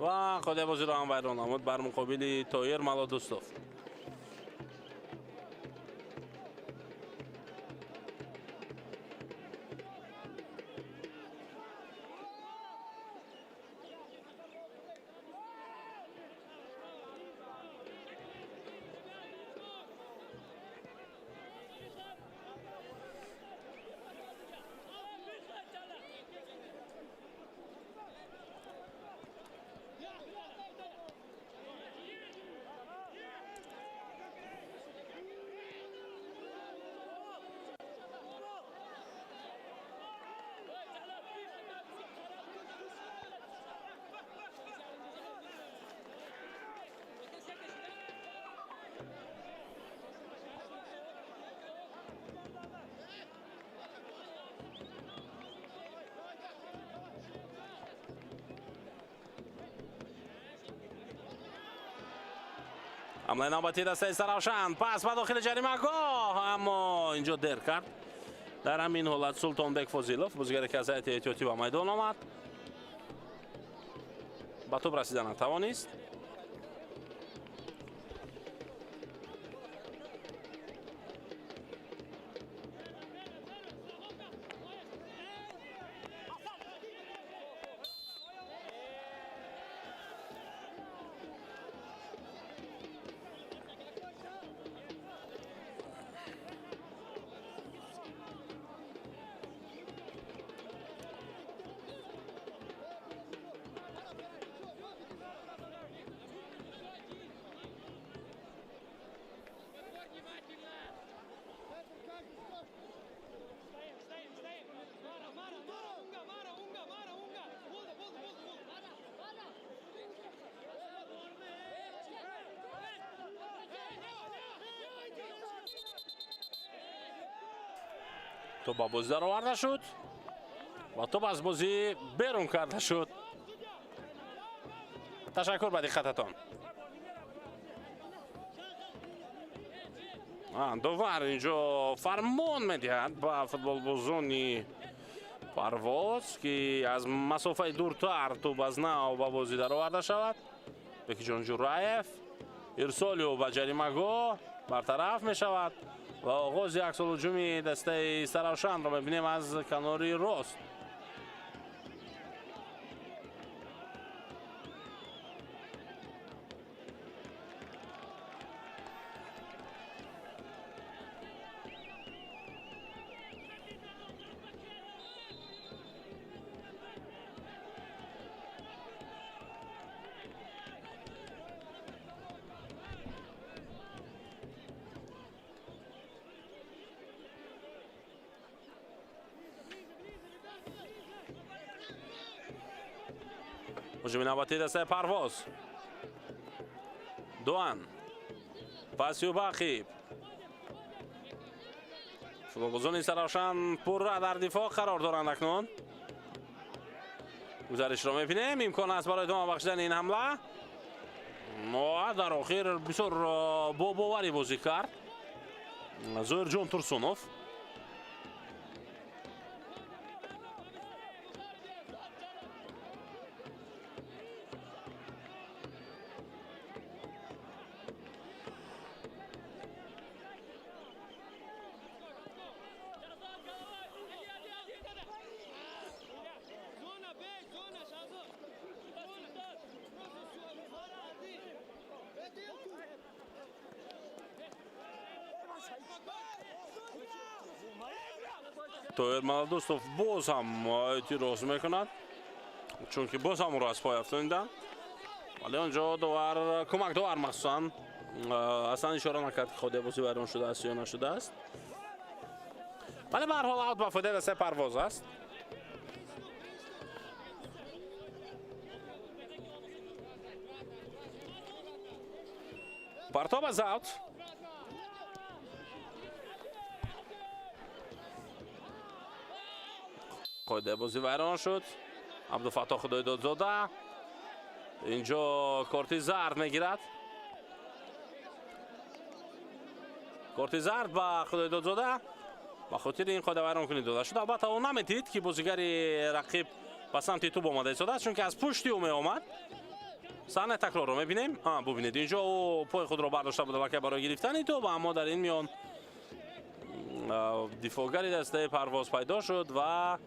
Speaker 1: Ва қоидаи бозиро ҳам вайрон намуд бар муқобили Тоҳир Маладӯстов. Ҳамлаи навбатии дастаи Саравшан. Пас ба дохили ҷаримагоҳ, аммо инҷо дер кард. Дар ҳамин ҳолат Султонбек Фозилов, бозигаре ки аз ҳайати эҳтиётӣ ба майдон омад, ба тӯб расида натавонист. Тӯб ба бозӣ дароварда шуд ва тӯб аз бозӣ берун карда шуд. Ташаккур ба диққататон. Довар инҷо фармон медиҳад ба футболбозони Парвоз, ки аз масофаи дуртар тӯб аз нав ба бозӣ дароварда шавад. Бекиҷон Ҷураев ирсоли ӯ ба ҷаримагоҳ бартараф мешавад ва оғози як сол ҳуҷуми дастаи Саравшанро мебинем аз канори рост. Ҳуҷуми навбатии дастаи Парвоз. Дуан. Паси Бақиб. Футболбозони Саравшан пурра дар дифоъ қарор доранд акнун. Гузаришро мебинем. Имкон аст барои идома бахшидани ин ҳамла. Ва дар охир бисёр бо боварӣ бозӣ кард Зоирҷон Турсунов. Тоир Маладустов боз ҳам эътироз мекунад, чунки боз ҳам ӯро аз пой афтониданд. Вале онҷо довар, кӯмак довар махсусан аслан ишора накард, ки қоидаи бозӣ вайрон шудааст ё нашудааст. Вале ба ҳар ҳол аут ба фоидаи дастаи Парвоз аст. Партоб аз аут. Қоидаи бозӣ вайрон шуд. Абдуфаттоҳ Худойдодзода инҷо корти зард мегирад. Корти зард ба Худойдодзода ба хотири ин қоида вайронкунӣ дода шуд. Албатта ӯ намедид, ки бозигари рақиб ба самти тӯб омада истодааст, чунки аз пушти ӯ меомад. Саҳнаи такрорро мебинем. Бубинед, инҷо ӯ пои худро бардошта буд аллакай барои гирифтани тӯб, аммо дар ин миён дифоъгари дастаи Парвоз пайдо шуд ва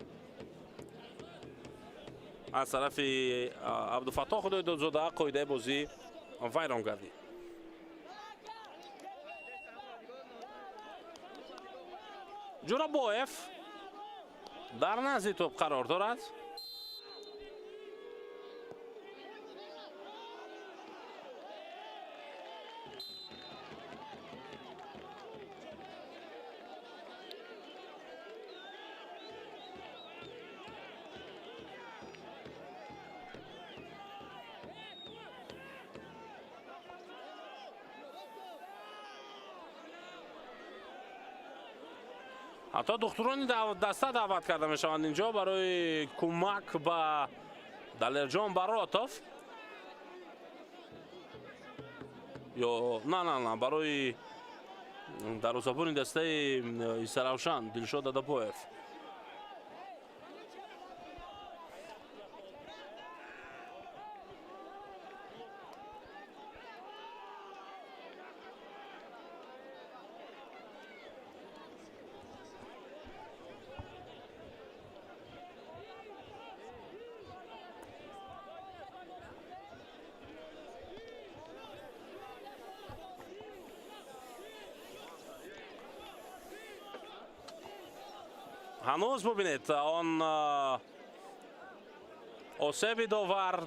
Speaker 1: аз тарафи Абдуфаттоҳ Худойдодзода қоидаи бозӣ вайрон гардид. Ҷурабоев дар назди тӯб қарор дорад. Ҳатто духтурони даста даъват карда мешаванд инҷо барои кӯмак ба Далерҷон Баротов. Ё на, на, на, барои дарвозабони дастаи Саравшан Дилшод Адапоев. Ҳанӯз бубинед, он осеби довар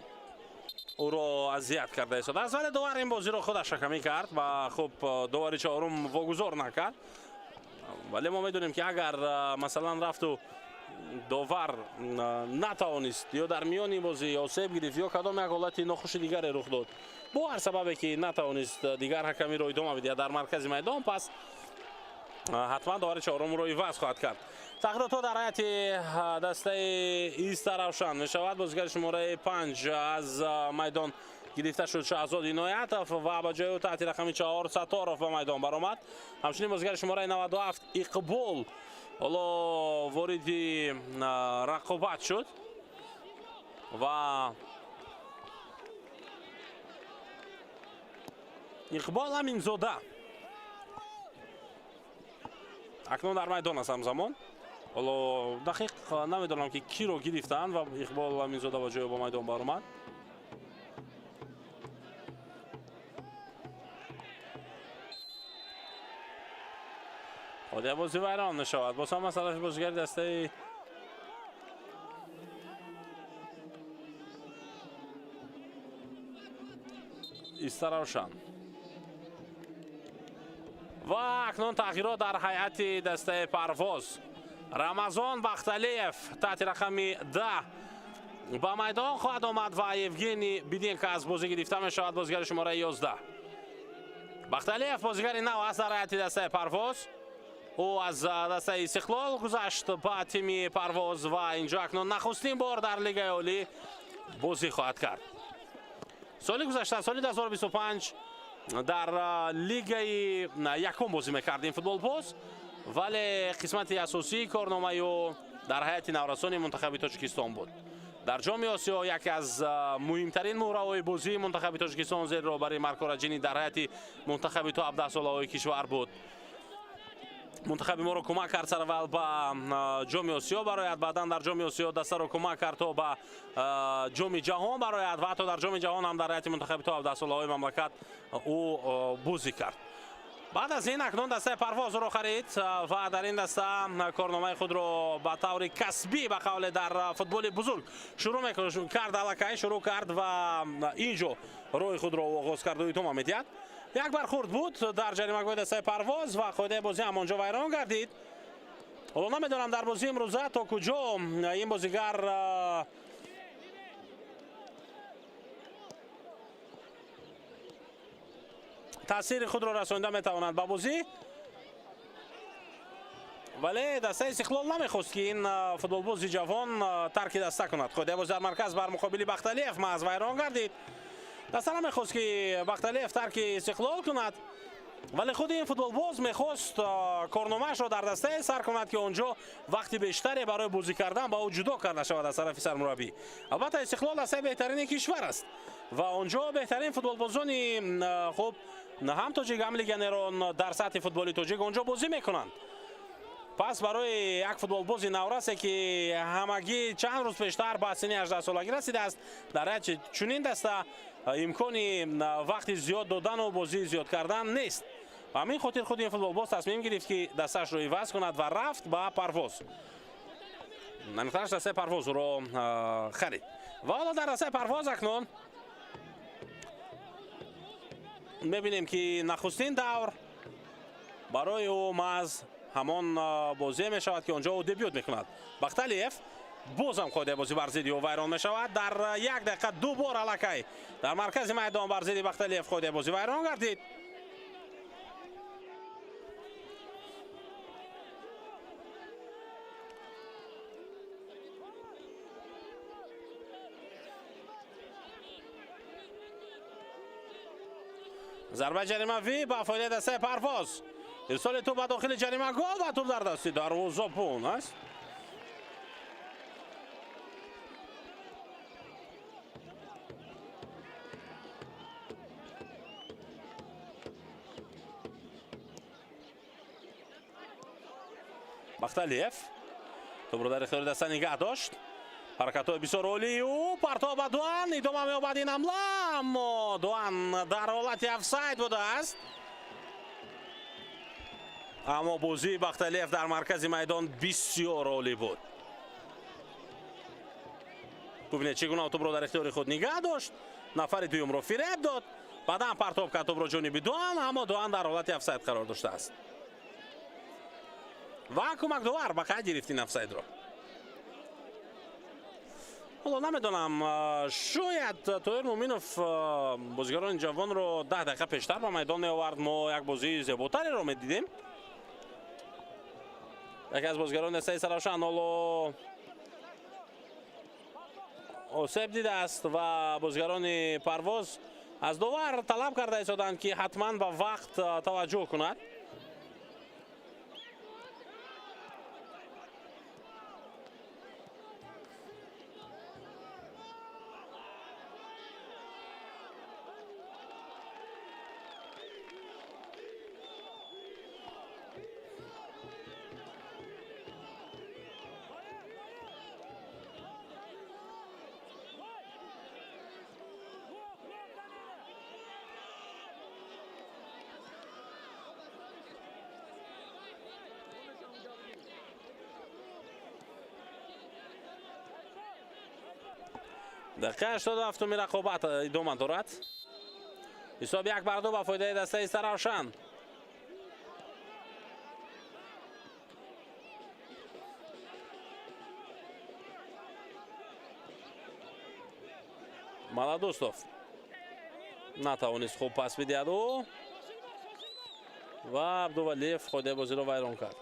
Speaker 1: ӯро азият карда истодааст, вале довар ин бозиро худаш ҳакамӣ кард ва хуб довари чорум вогузор накард. Вале мо медонем, ки агар масалан рафту довар натавонист ё дар миёни бозӣ осеб гирифт ё кадом як ҳолати нохуши дигаре рух дод, бо ҳар сабабе ки натавонист дигар ҳакамиро идома бидиҳад дар маркази майдон, пас ҳатман довари чорумро иваз хоҳад кард. Тағйиротҳо дар ҳайати дастаи Истаравшан мешавад. Бозигари шумораи 5 аз майдон гирифта шуд Шаҳзод Иноятов ва ба ҷои ӯ таҳти рақами 4 Сатторов ба майдон баромад. Ҳамчунин бозигари шумораи 97 Иқбол ҳоло вориди рақобат шуд ва Иқбол Аминзода акнун дар майдон аст ҳамзамон. Ҳоло дақиқ намедонам, ки киро гирифтанд ва Иқбол Аминзода ба ҷои ба майдон баромад. Қоидаи бозӣ вайрон мешавад. Боз ҳам аз тарафи бозигари дастаи Истаравшан. Ва акнун тағйирот дар ҳайати дастаи Парвоз. Рамазон Бахталиев таҳти рақами 10 ба майдон хоҳад омад ва Евгений Биденко аз бозӣ гирифта мешавад, бозигари шумораи 11. Бахталиев бозигари нав аст дар ҳайати дастаи Парвоз. Ӯ аз дастаи Истиқлол гузашт ба тими Парвоз ва инҷо акнун нахустин бор дар Лигаи Олӣ бозӣ хоҳад кард. Соли гузашта, соли 2025, дар лигаи якум бозӣ мекард ин футболбоз, вале қисмати асосии корномаи ӯ дар ҳайати наврасони мунтахаби Тоҷикистон буд. Дар Ҷоми Осиё яке аз муҳимтарин муҳраҳои бозии мунтахаби Тоҷикистон зери роҳбарии Марко Раҷини дар ҳайати мунтахаби то 17 солаҳои кишвар буд. Мунтахаби моро кӯмак кард сараввал ба Ҷоми Осиё барояд, баъдан дар Ҷоми Осиё дастаро кӯмак кард то ба Ҷоми Ҷаҳон барояд ва ҳатто дар Ҷоми Ҷаҳон ҳам дар ҳайати мунтахаби то 17 солаҳои мамлакат ӯ бозӣ кард. Баъд аз ин акнун дастаи Парвоз ӯро харид ва дар ин даста корномаи худро ба таври касбӣ, ба қавле, дар футболи бузург шурӯъ кард, аллакай шурӯъ кард ва ин ҷо роҳи худро оғоз карду идома медиҳад. Як бархурд буд дар ҷаримагоҳи дастаи Парвоз ва қоидаи бозӣ ҳамонҷо вайрон гардид. Ҳоло намедонам, дар бозии имрӯза то куҷо ин бозигар таъсири худро расонида метавонад ба бозӣ, вале дастаи Истиқлол намехост, ки ин футболбози ҷавон тарки даста кунад. Қоидаи бозӣ дар марказ бар муқобили Бахталиев маҳз вайрон гардид. Даста намехост, ки Бахталиев тарки Истиқлол кунад, вале худи ин футболбоз мехост корномаашро дар дастае сар кунад, ки он ҷо вақти бештаре барои бозӣ кардан ба ӯ ҷудо карда шавад аз тарафи сармураббӣ. Албатта, Истиқлол дастаи беҳтарини кишвар аст ва он ҷо беҳтарин футболбозони хуб, ҳам тоҷик, ҳам легионерон дар сатҳи футболи тоҷик он ҷо бозӣ мекунанд. Пас барои як футболбози наврасе, ки ҳамагӣ чанд рӯз пештар ба синни 18-солагӣ расидааст, дар ҳайати чунин даста имкони вақти зиёд додану бозӣ зиёд кардан нест. Ба ҳамин хотир худи ин футболбоз тасмим гирифт, ки дастаашро иваз кунад ва рафт ба Парвоз. Аниқтараш, дастаи Парвоз ӯро харид ва ҳоло дар дастаи Парвоз акнун мебинем, ки нахустин давр барои ӯ маҳз ҳамон бозие мешавад, ки он ҷо ӯ дебют мекунад. Бахталиев, бозам қоидаи бозӣ бар зидди ӯ вайрон мешавад. Дар як дақиқа ду бор аллакай дар маркази майдон бар зидди Бахталиев қоидаи бозӣ вайрон гардид. Зарбаи ҷаримавӣ ба фоидаи дастаи Парвоз. Ирсоли тӯб ба дохили ҷаримагоҳ ва тӯб дар дасти дарвозабон аст. Бахталиев тӯбро дар ихтиёри даста нигаҳ дошт. Ҳаракатҳои бисёр олии ӯ, партов ба Дуан, идома меёбад ин ҳамла, аммо Дуан дар ҳолати офсайд будааст. Аммо бозии Бахталиев дар маркази майдон бисёр олӣ буд. Бубинед, чӣ гуна тӯбро дар ихтиёри худ нигаҳ дошт, нафари дуюмро фиреб дод, баъдан партоб кард тӯбро ҷониби Дуан, аммо Дуан дар ҳолати офсайд қарор доштааст ва кӯмакдовар ба қайд гирифт ин офсайдро. Ҳоло намедонам, шояд Тоҳир Муъминов бозигарони ҷавонро 10 дақиқа пештар ба майдон меовард, мо як бозии зеботареро медидем. Яке аз бозигарони дастаи Истаравшан ҳоло осеб дидааст ва бозигарони Парвоз аз довар талаб карда истоданд, ки ҳатман ба вақт таваҷҷӯҳ кунад. Дақиқаи 87-уми рақобат идома дорад. Ҳисоб 1-2 ба фоидаи дастаи Истаравшан. Маладустов натавонист хуб пас бидиҳад ӯ ва Абдувалиев қоидаи бозиро вайрон кард.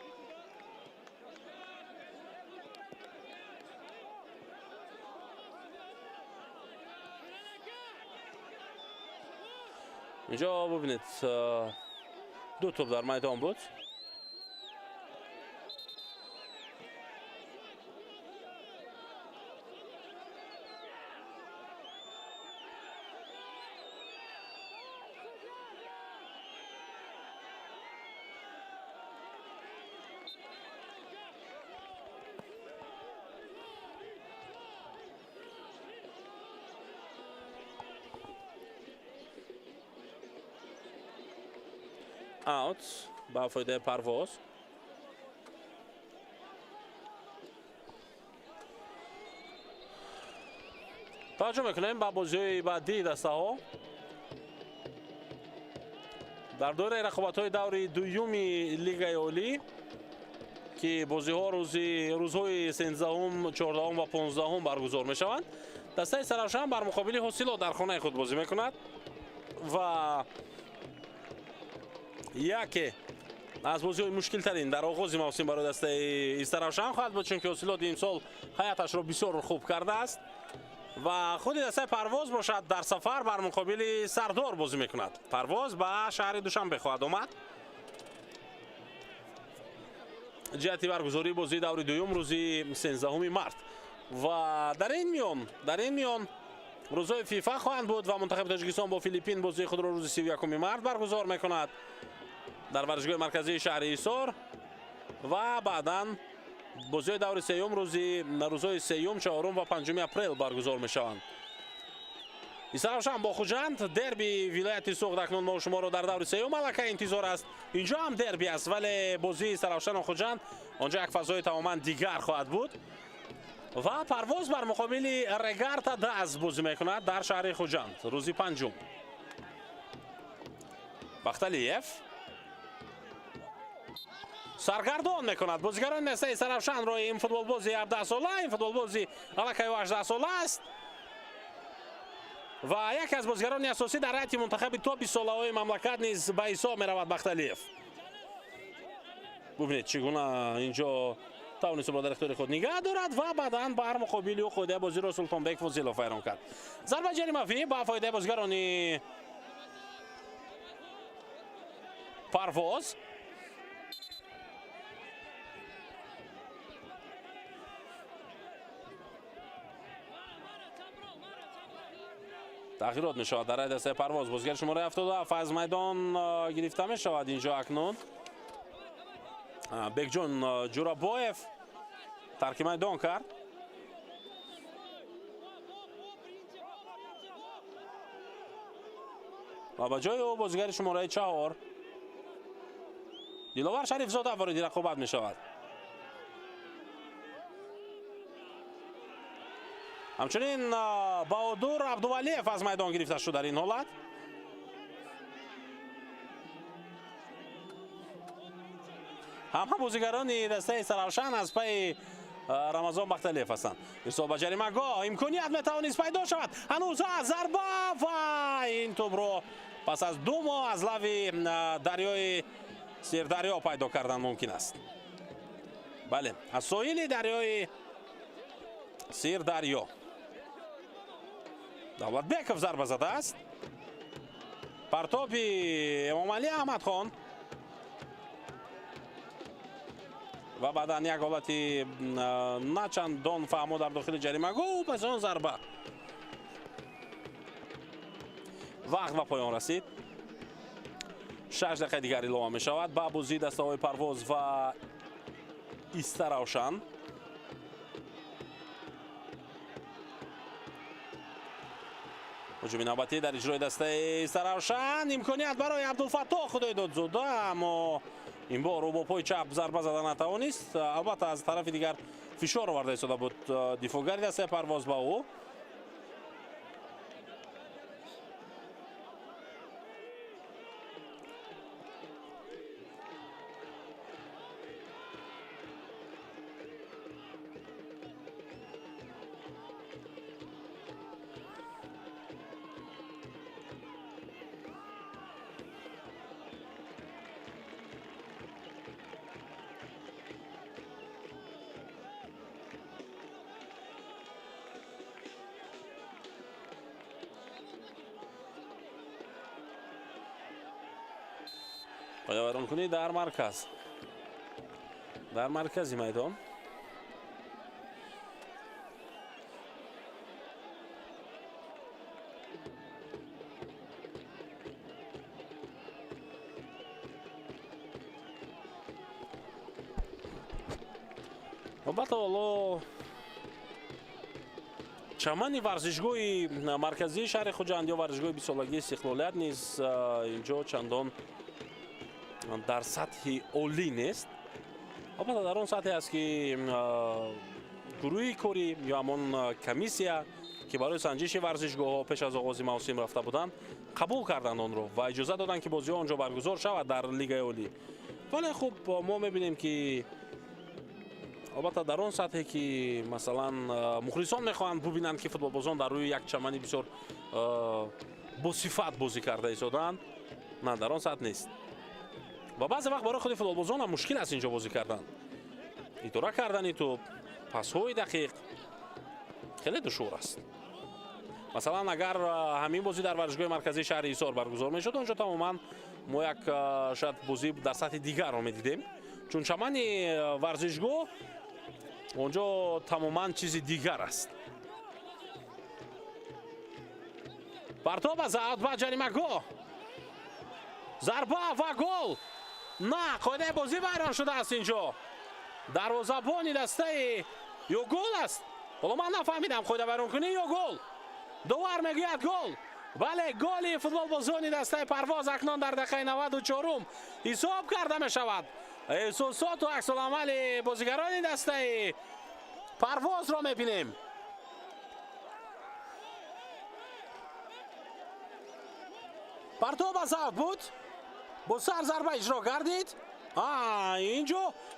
Speaker 1: Инҷо бубинед, ду топ дар майдон буд. Аут ба фоидаи Парвоз. Таваҷҷӯҳ мекунем ба бозиҳои баъдии дастаҳо. Дар доираи рақобатҳои даври дуюми Лигаи Олӣ, ки бозиҳо рӯзҳои 13, 14 ва 15 баргузор мешаванд, дастаи Истаравшан бар муқобили Ҳосилот дар хонаи худ бозӣ мекунад ва яке аз бозиҳои мушкилтарин дар оғози мавсим барои дастаи Истаравшан хоҳад буд, чунки Ҳосилот имсол ҳаяташро бисёр хуб кардааст ва худи дастаи Парвоз бошад дар сафар бар муқобили Сардор бозӣ мекунад. Парвоз ба шаҳри Душанбе хоҳад омад ҷиҳати баргузории бозии даври дуюм рӯзи 13 март ва дар ин миён рӯзҳои ФИФА хоҳанд буд ва мунтахаби Тоҷикистон бо Филиппин бозии худро рӯзи 31 март баргузор мекунад дар варзишгоҳи марказии шаҳри Ҳисор ва баъдан бозиҳои даври сеюм рӯзҳои 3, 4 ва 5 апрел баргузор мешаванд. Истаравшан бо Хуҷанд, дерби вилояти Суғд акнун мо шуморо дар даври сеюм аллакай интизор аст. Инҷо ҳам дерби аст, вале бозии Истаравшану Хуҷанд онҷо як фазои тамоман дигар хоҳад буд ва Парвоз бар муқобили Регарта Даз бозӣ мекунад дар шаҳри Хуҷанд рӯзи 5. Бахталиев саргардон мекунад бозигарони дастаи Истаравшанро. Ин футболбози 17-сола, ин футболбози аллакай 18-сола аст ва яке аз бозигарони асосӣ дар ҳайати мунтахаби то 20-солаҳои мамлакат низ ба ҳисоб меравад Бахталиев. Бубинед, чӣ гуна инҷо тавонист дар ихтиёри худ нигаҳ дорад ва баъдан бар муқобили ӯ қоидаи бозиро Султонбек Фозилов вайрон кард. Зарбаи ҷаримавӣ ба фоидаи бозигарони Парвоз. Тағйирот мешавад дар дастаи Парвоз. Бозигари шумораи 77 аз майдон гирифта мешавад инҷо акнун. Бекҷон Ҷурабоев тарки майдон кард. Ва ба ҷои ӯ бозигари шумораи 4 Диловар Шарифзода вориди рақобат мешавад. Ҳамчунин Баҳодур Абдувалиев аз майдон гирифта шуд дар ин ҳолат. Ҳама бозигарони дастаи Истаравшан аз пайи Рамазон Бахталиев ҳастанд. Ирсол ба ҷаримагоҳ, имконият метавонист пайдо шавад. Ҳанӯз зарба ва ин тӯбро пас аз 2 моҳ аз лави дарёи Сирдарё пайдо кардан мумкин аст. Бале, аз соҳили дарёи Сирдарё. Давлатбеков зарба задааст. Партоби Эмомалӣ Аҳмадхон ва баъдан як ҳолати на чандон фаҳмо дар дохили ҷаримагоҳ, пас он зарба. Вақт ба поён расид. 6 дақиқаи дигар илова мешавад ба бозии дастаҳои Парвоз ва Истаравшан. Ҳуҷуми навбатӣ дар иҷрои дастаи Истаравшан. Имконият барои Абдулфаттоҳ Худойдодзода, аммо ин бор ӯ бо пои чап зарба зада натавонист. Албатта, аз тарафи дигар фишор оварда истода буд дифоъгари дастаи Парвоз ба ӯ. Қоидавайронкунӣ дар марказ, дар маркази майдон. Албатта, ҳоло чамани варзишгоҳи марказии шаҳри Хуҷанд ё варзишгоҳи бисолагии Истиқлолият низ инҷо чандон дар сатҳи олӣ нест. Албатта, дар он сатҳе аст, ки гурӯҳи корӣ ё ҳамон комиссия, ки барои санҷиши варзишгоҳҳо пеш аз оғози мавсим рафта буданд, қабул карданд онро ва иҷоза доданд, ки бозиҳо онҷо баргузор шавад дар Лигаи олӣ. Вале хуб, мо мебинем, ки албатта дар он сатҳе, ки масалан мухлисон мехоҳанд бубинанд, ки футболбозон дар рӯи як чамани бисёр босифат бозӣ карда истодаанд, на, дар он сатҳ нест. Ва баъзе вақт барои худи футболбозон ҳам мушкил аст инҷо бозӣ кардан. Идора кардани тӯб, пасҳои дақиқ хеле душвор аст. Масалан, агар ҳамин бозӣ дар варзишгоҳи марказии шаҳри Ҳисор баргузор мешуд, онҷо тамоман мо як шояд бозӣ дар сатҳи дигарро медидем, чун чамани варзишгоҳ онҷо тамоман чизи дигар аст. Партоб аз аут ба ҷаримагоҳ, зарба ва гол. На, қоидаи бозӣ вайрон шудааст инҷо. Дарвозабони дастаи ё гол аст? Ҳоло ман нафаҳмидам, қоида вайронкунӣ ё гол? Довар мегӯяд гол. Бале, голи футболбозони дастаи Парвоз акнун дар дақиқаи 94 ҳисоб карда мешавад. Эҳсосоту аксуламали бозигарони дастаи Парвозро мебинем. Партоб аз аут буд, бо сар зарба иҷро гардид.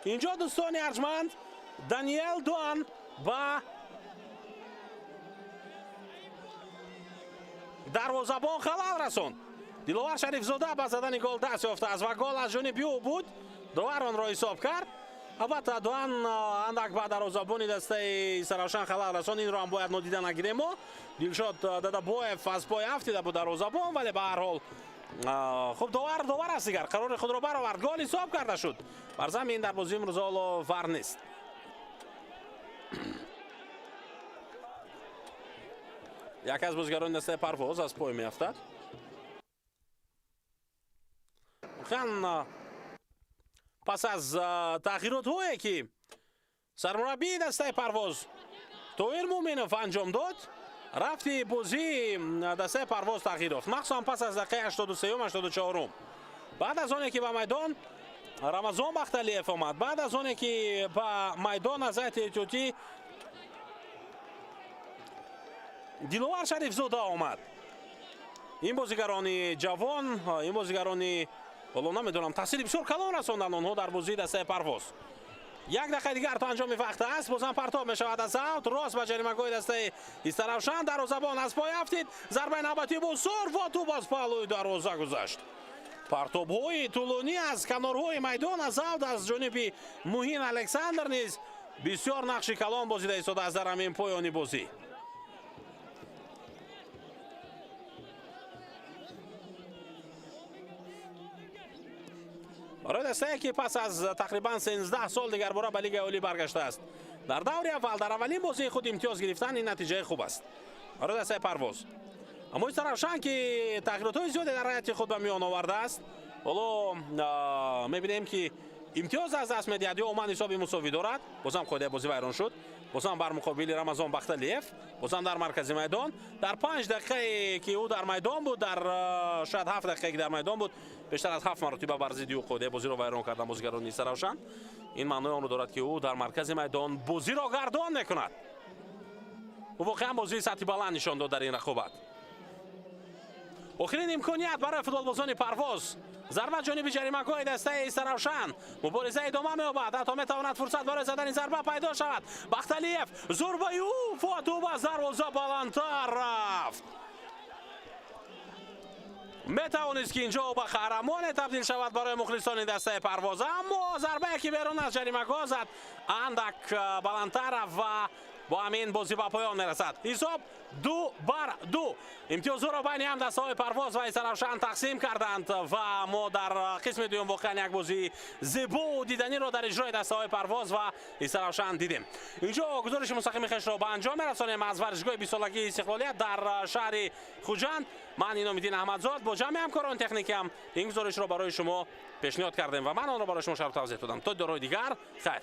Speaker 1: Инҷо дӯстони арҷманд, Даниэл Дуан ба дарвозабон халал расонд. Диловар Шарифзода ба задани гол даст ёфтааст ва гол аз ҷониби ӯ буд. Довар онро ҳисоб кард. Албатта, Дуан андак ба дарвозабони дастаи Саравшан халал расонд. Инро ҳам бояд нодида нагирем мо. Дилшод Дадабоев аз пой афтида буд дарвозабон, вале ба ҳар ҳол хуб, довар аст дигар, қарори худро баровард, гол ҳисоб карда шуд. Бар замин дар бозии имрӯза ҳоло вар нест. Яке аз бозигарони дастаи Парвоз аз пой меафтад. Воқеан, пас аз тағйиротҳое, ки сармураббии дастаи Парвоз Тоҳир Муъминов анҷом дод, рафти бозии дастаи Парвоз тағйир ёфт, махсусан пас аз дақиқаи 83, 84, баъд аз оне ки ба майдон Рамазон Бахталиев омад, баъд аз оне ки ба майдон аз ҳайати эҳтиётӣ Диловар Шарифзода омад. Ин бозигарони ҷавон, ин бозигарони ҳоло намедонам, таъсири бисёр калон расонданд онҳо дар бозии дастаи Парвоз. Як дақиқаи дигар то анҷоми вақт аст. Бозам партоб мешавад аз аут рост ба ҷаримагоҳи дастаи Истаравшан. Дарвозабон аз пой афтид. Зарбаи навбатӣ бо сур ва тӯб аз паҳлӯи дарвоза гузашт. Партобҳои тӯлонӣ аз канорҳои майдон, аз авд аз ҷониби Муҳин Александр низ бисёр нақши калон бозида истодааст дар ҳамин поёни бозӣ. Барои дастае ки пас аз тақрибан 13 сол дигарбора ба Лигаи Олӣ баргаштааст, дар даври аввал дар аввалин бозии худ имтиёз гирифтан ин натиҷаи хуб аст барои дастаи Парвоз. Аммо Истаравшан ки тағйиротҳои зиёде дар ҳайати худ ба миён овардааст, ҳоло мебинем ки имтиёз аз даст медиҳад ё умуман ҳисоби мусовӣ дорад. Бозам қоидаи бозӣ вайрон шуд. Бозам бар муқобили Рамазон Бахталиев, бозам дар маркази майдон. Дар 5 дақиқае ки ӯ дар майдон буд, дар шояд 7 дақиқае ки дар майдон буд, бештар аз 7 маротиба бар зидди ӯ қоидаи бозиро вайрон кардан бозигарони Истаравшан. Ин маънои онро дорад ки ӯ дар маркази майдон бозиро гардон мекунад. Ӯ воқеан бозии сатҳи баланд нишон дод дар ин рақобат. Охирин имконият барои футболбозони Парвоз. Зарба ҷониби ҷаримагоҳи дастаи Истаравшан. Мубориза идома меёбад. Ҳатто метавонад фурсат барои задани зарба пайдо шавад. Бахталиев, зурбаи ӯ ва тӯб аз дарвоза баландтар рафт. Метавонист ки инҷо ба қаҳрамоне табдил шавад барои мухлисони дастаи Парвоз, аммо зарбае ки берун аз ҷаримагоҳ зад андак баландтар рафт ва бо ҳамин бозӣ ба поён мерасад. Ҳисоб 2-2. Имтиёзҳоро байни ҳам дастаҳои Парвоз ва Истаравшан тақсим карданд ва мо дар қисми дуюм воқеан як бозии зебову диданиро дар иҷрои дастаҳои Парвоз ва Истаравшан дидем. Инҷо гузориши мустақими хешро ба анҷом мерасонем аз варзишгоҳи бистсолагии истиқлолият дар шаҳри Хуҷанд. Ман Иномиддин Аҳмадзод бо ҷамъи ҳамкорони техникиам ин гузоришро барои шумо пешниҳод кардем ва ман онро барои шумо шарҳу тавзеҳ додам. То дидорҳои дигар, хайр.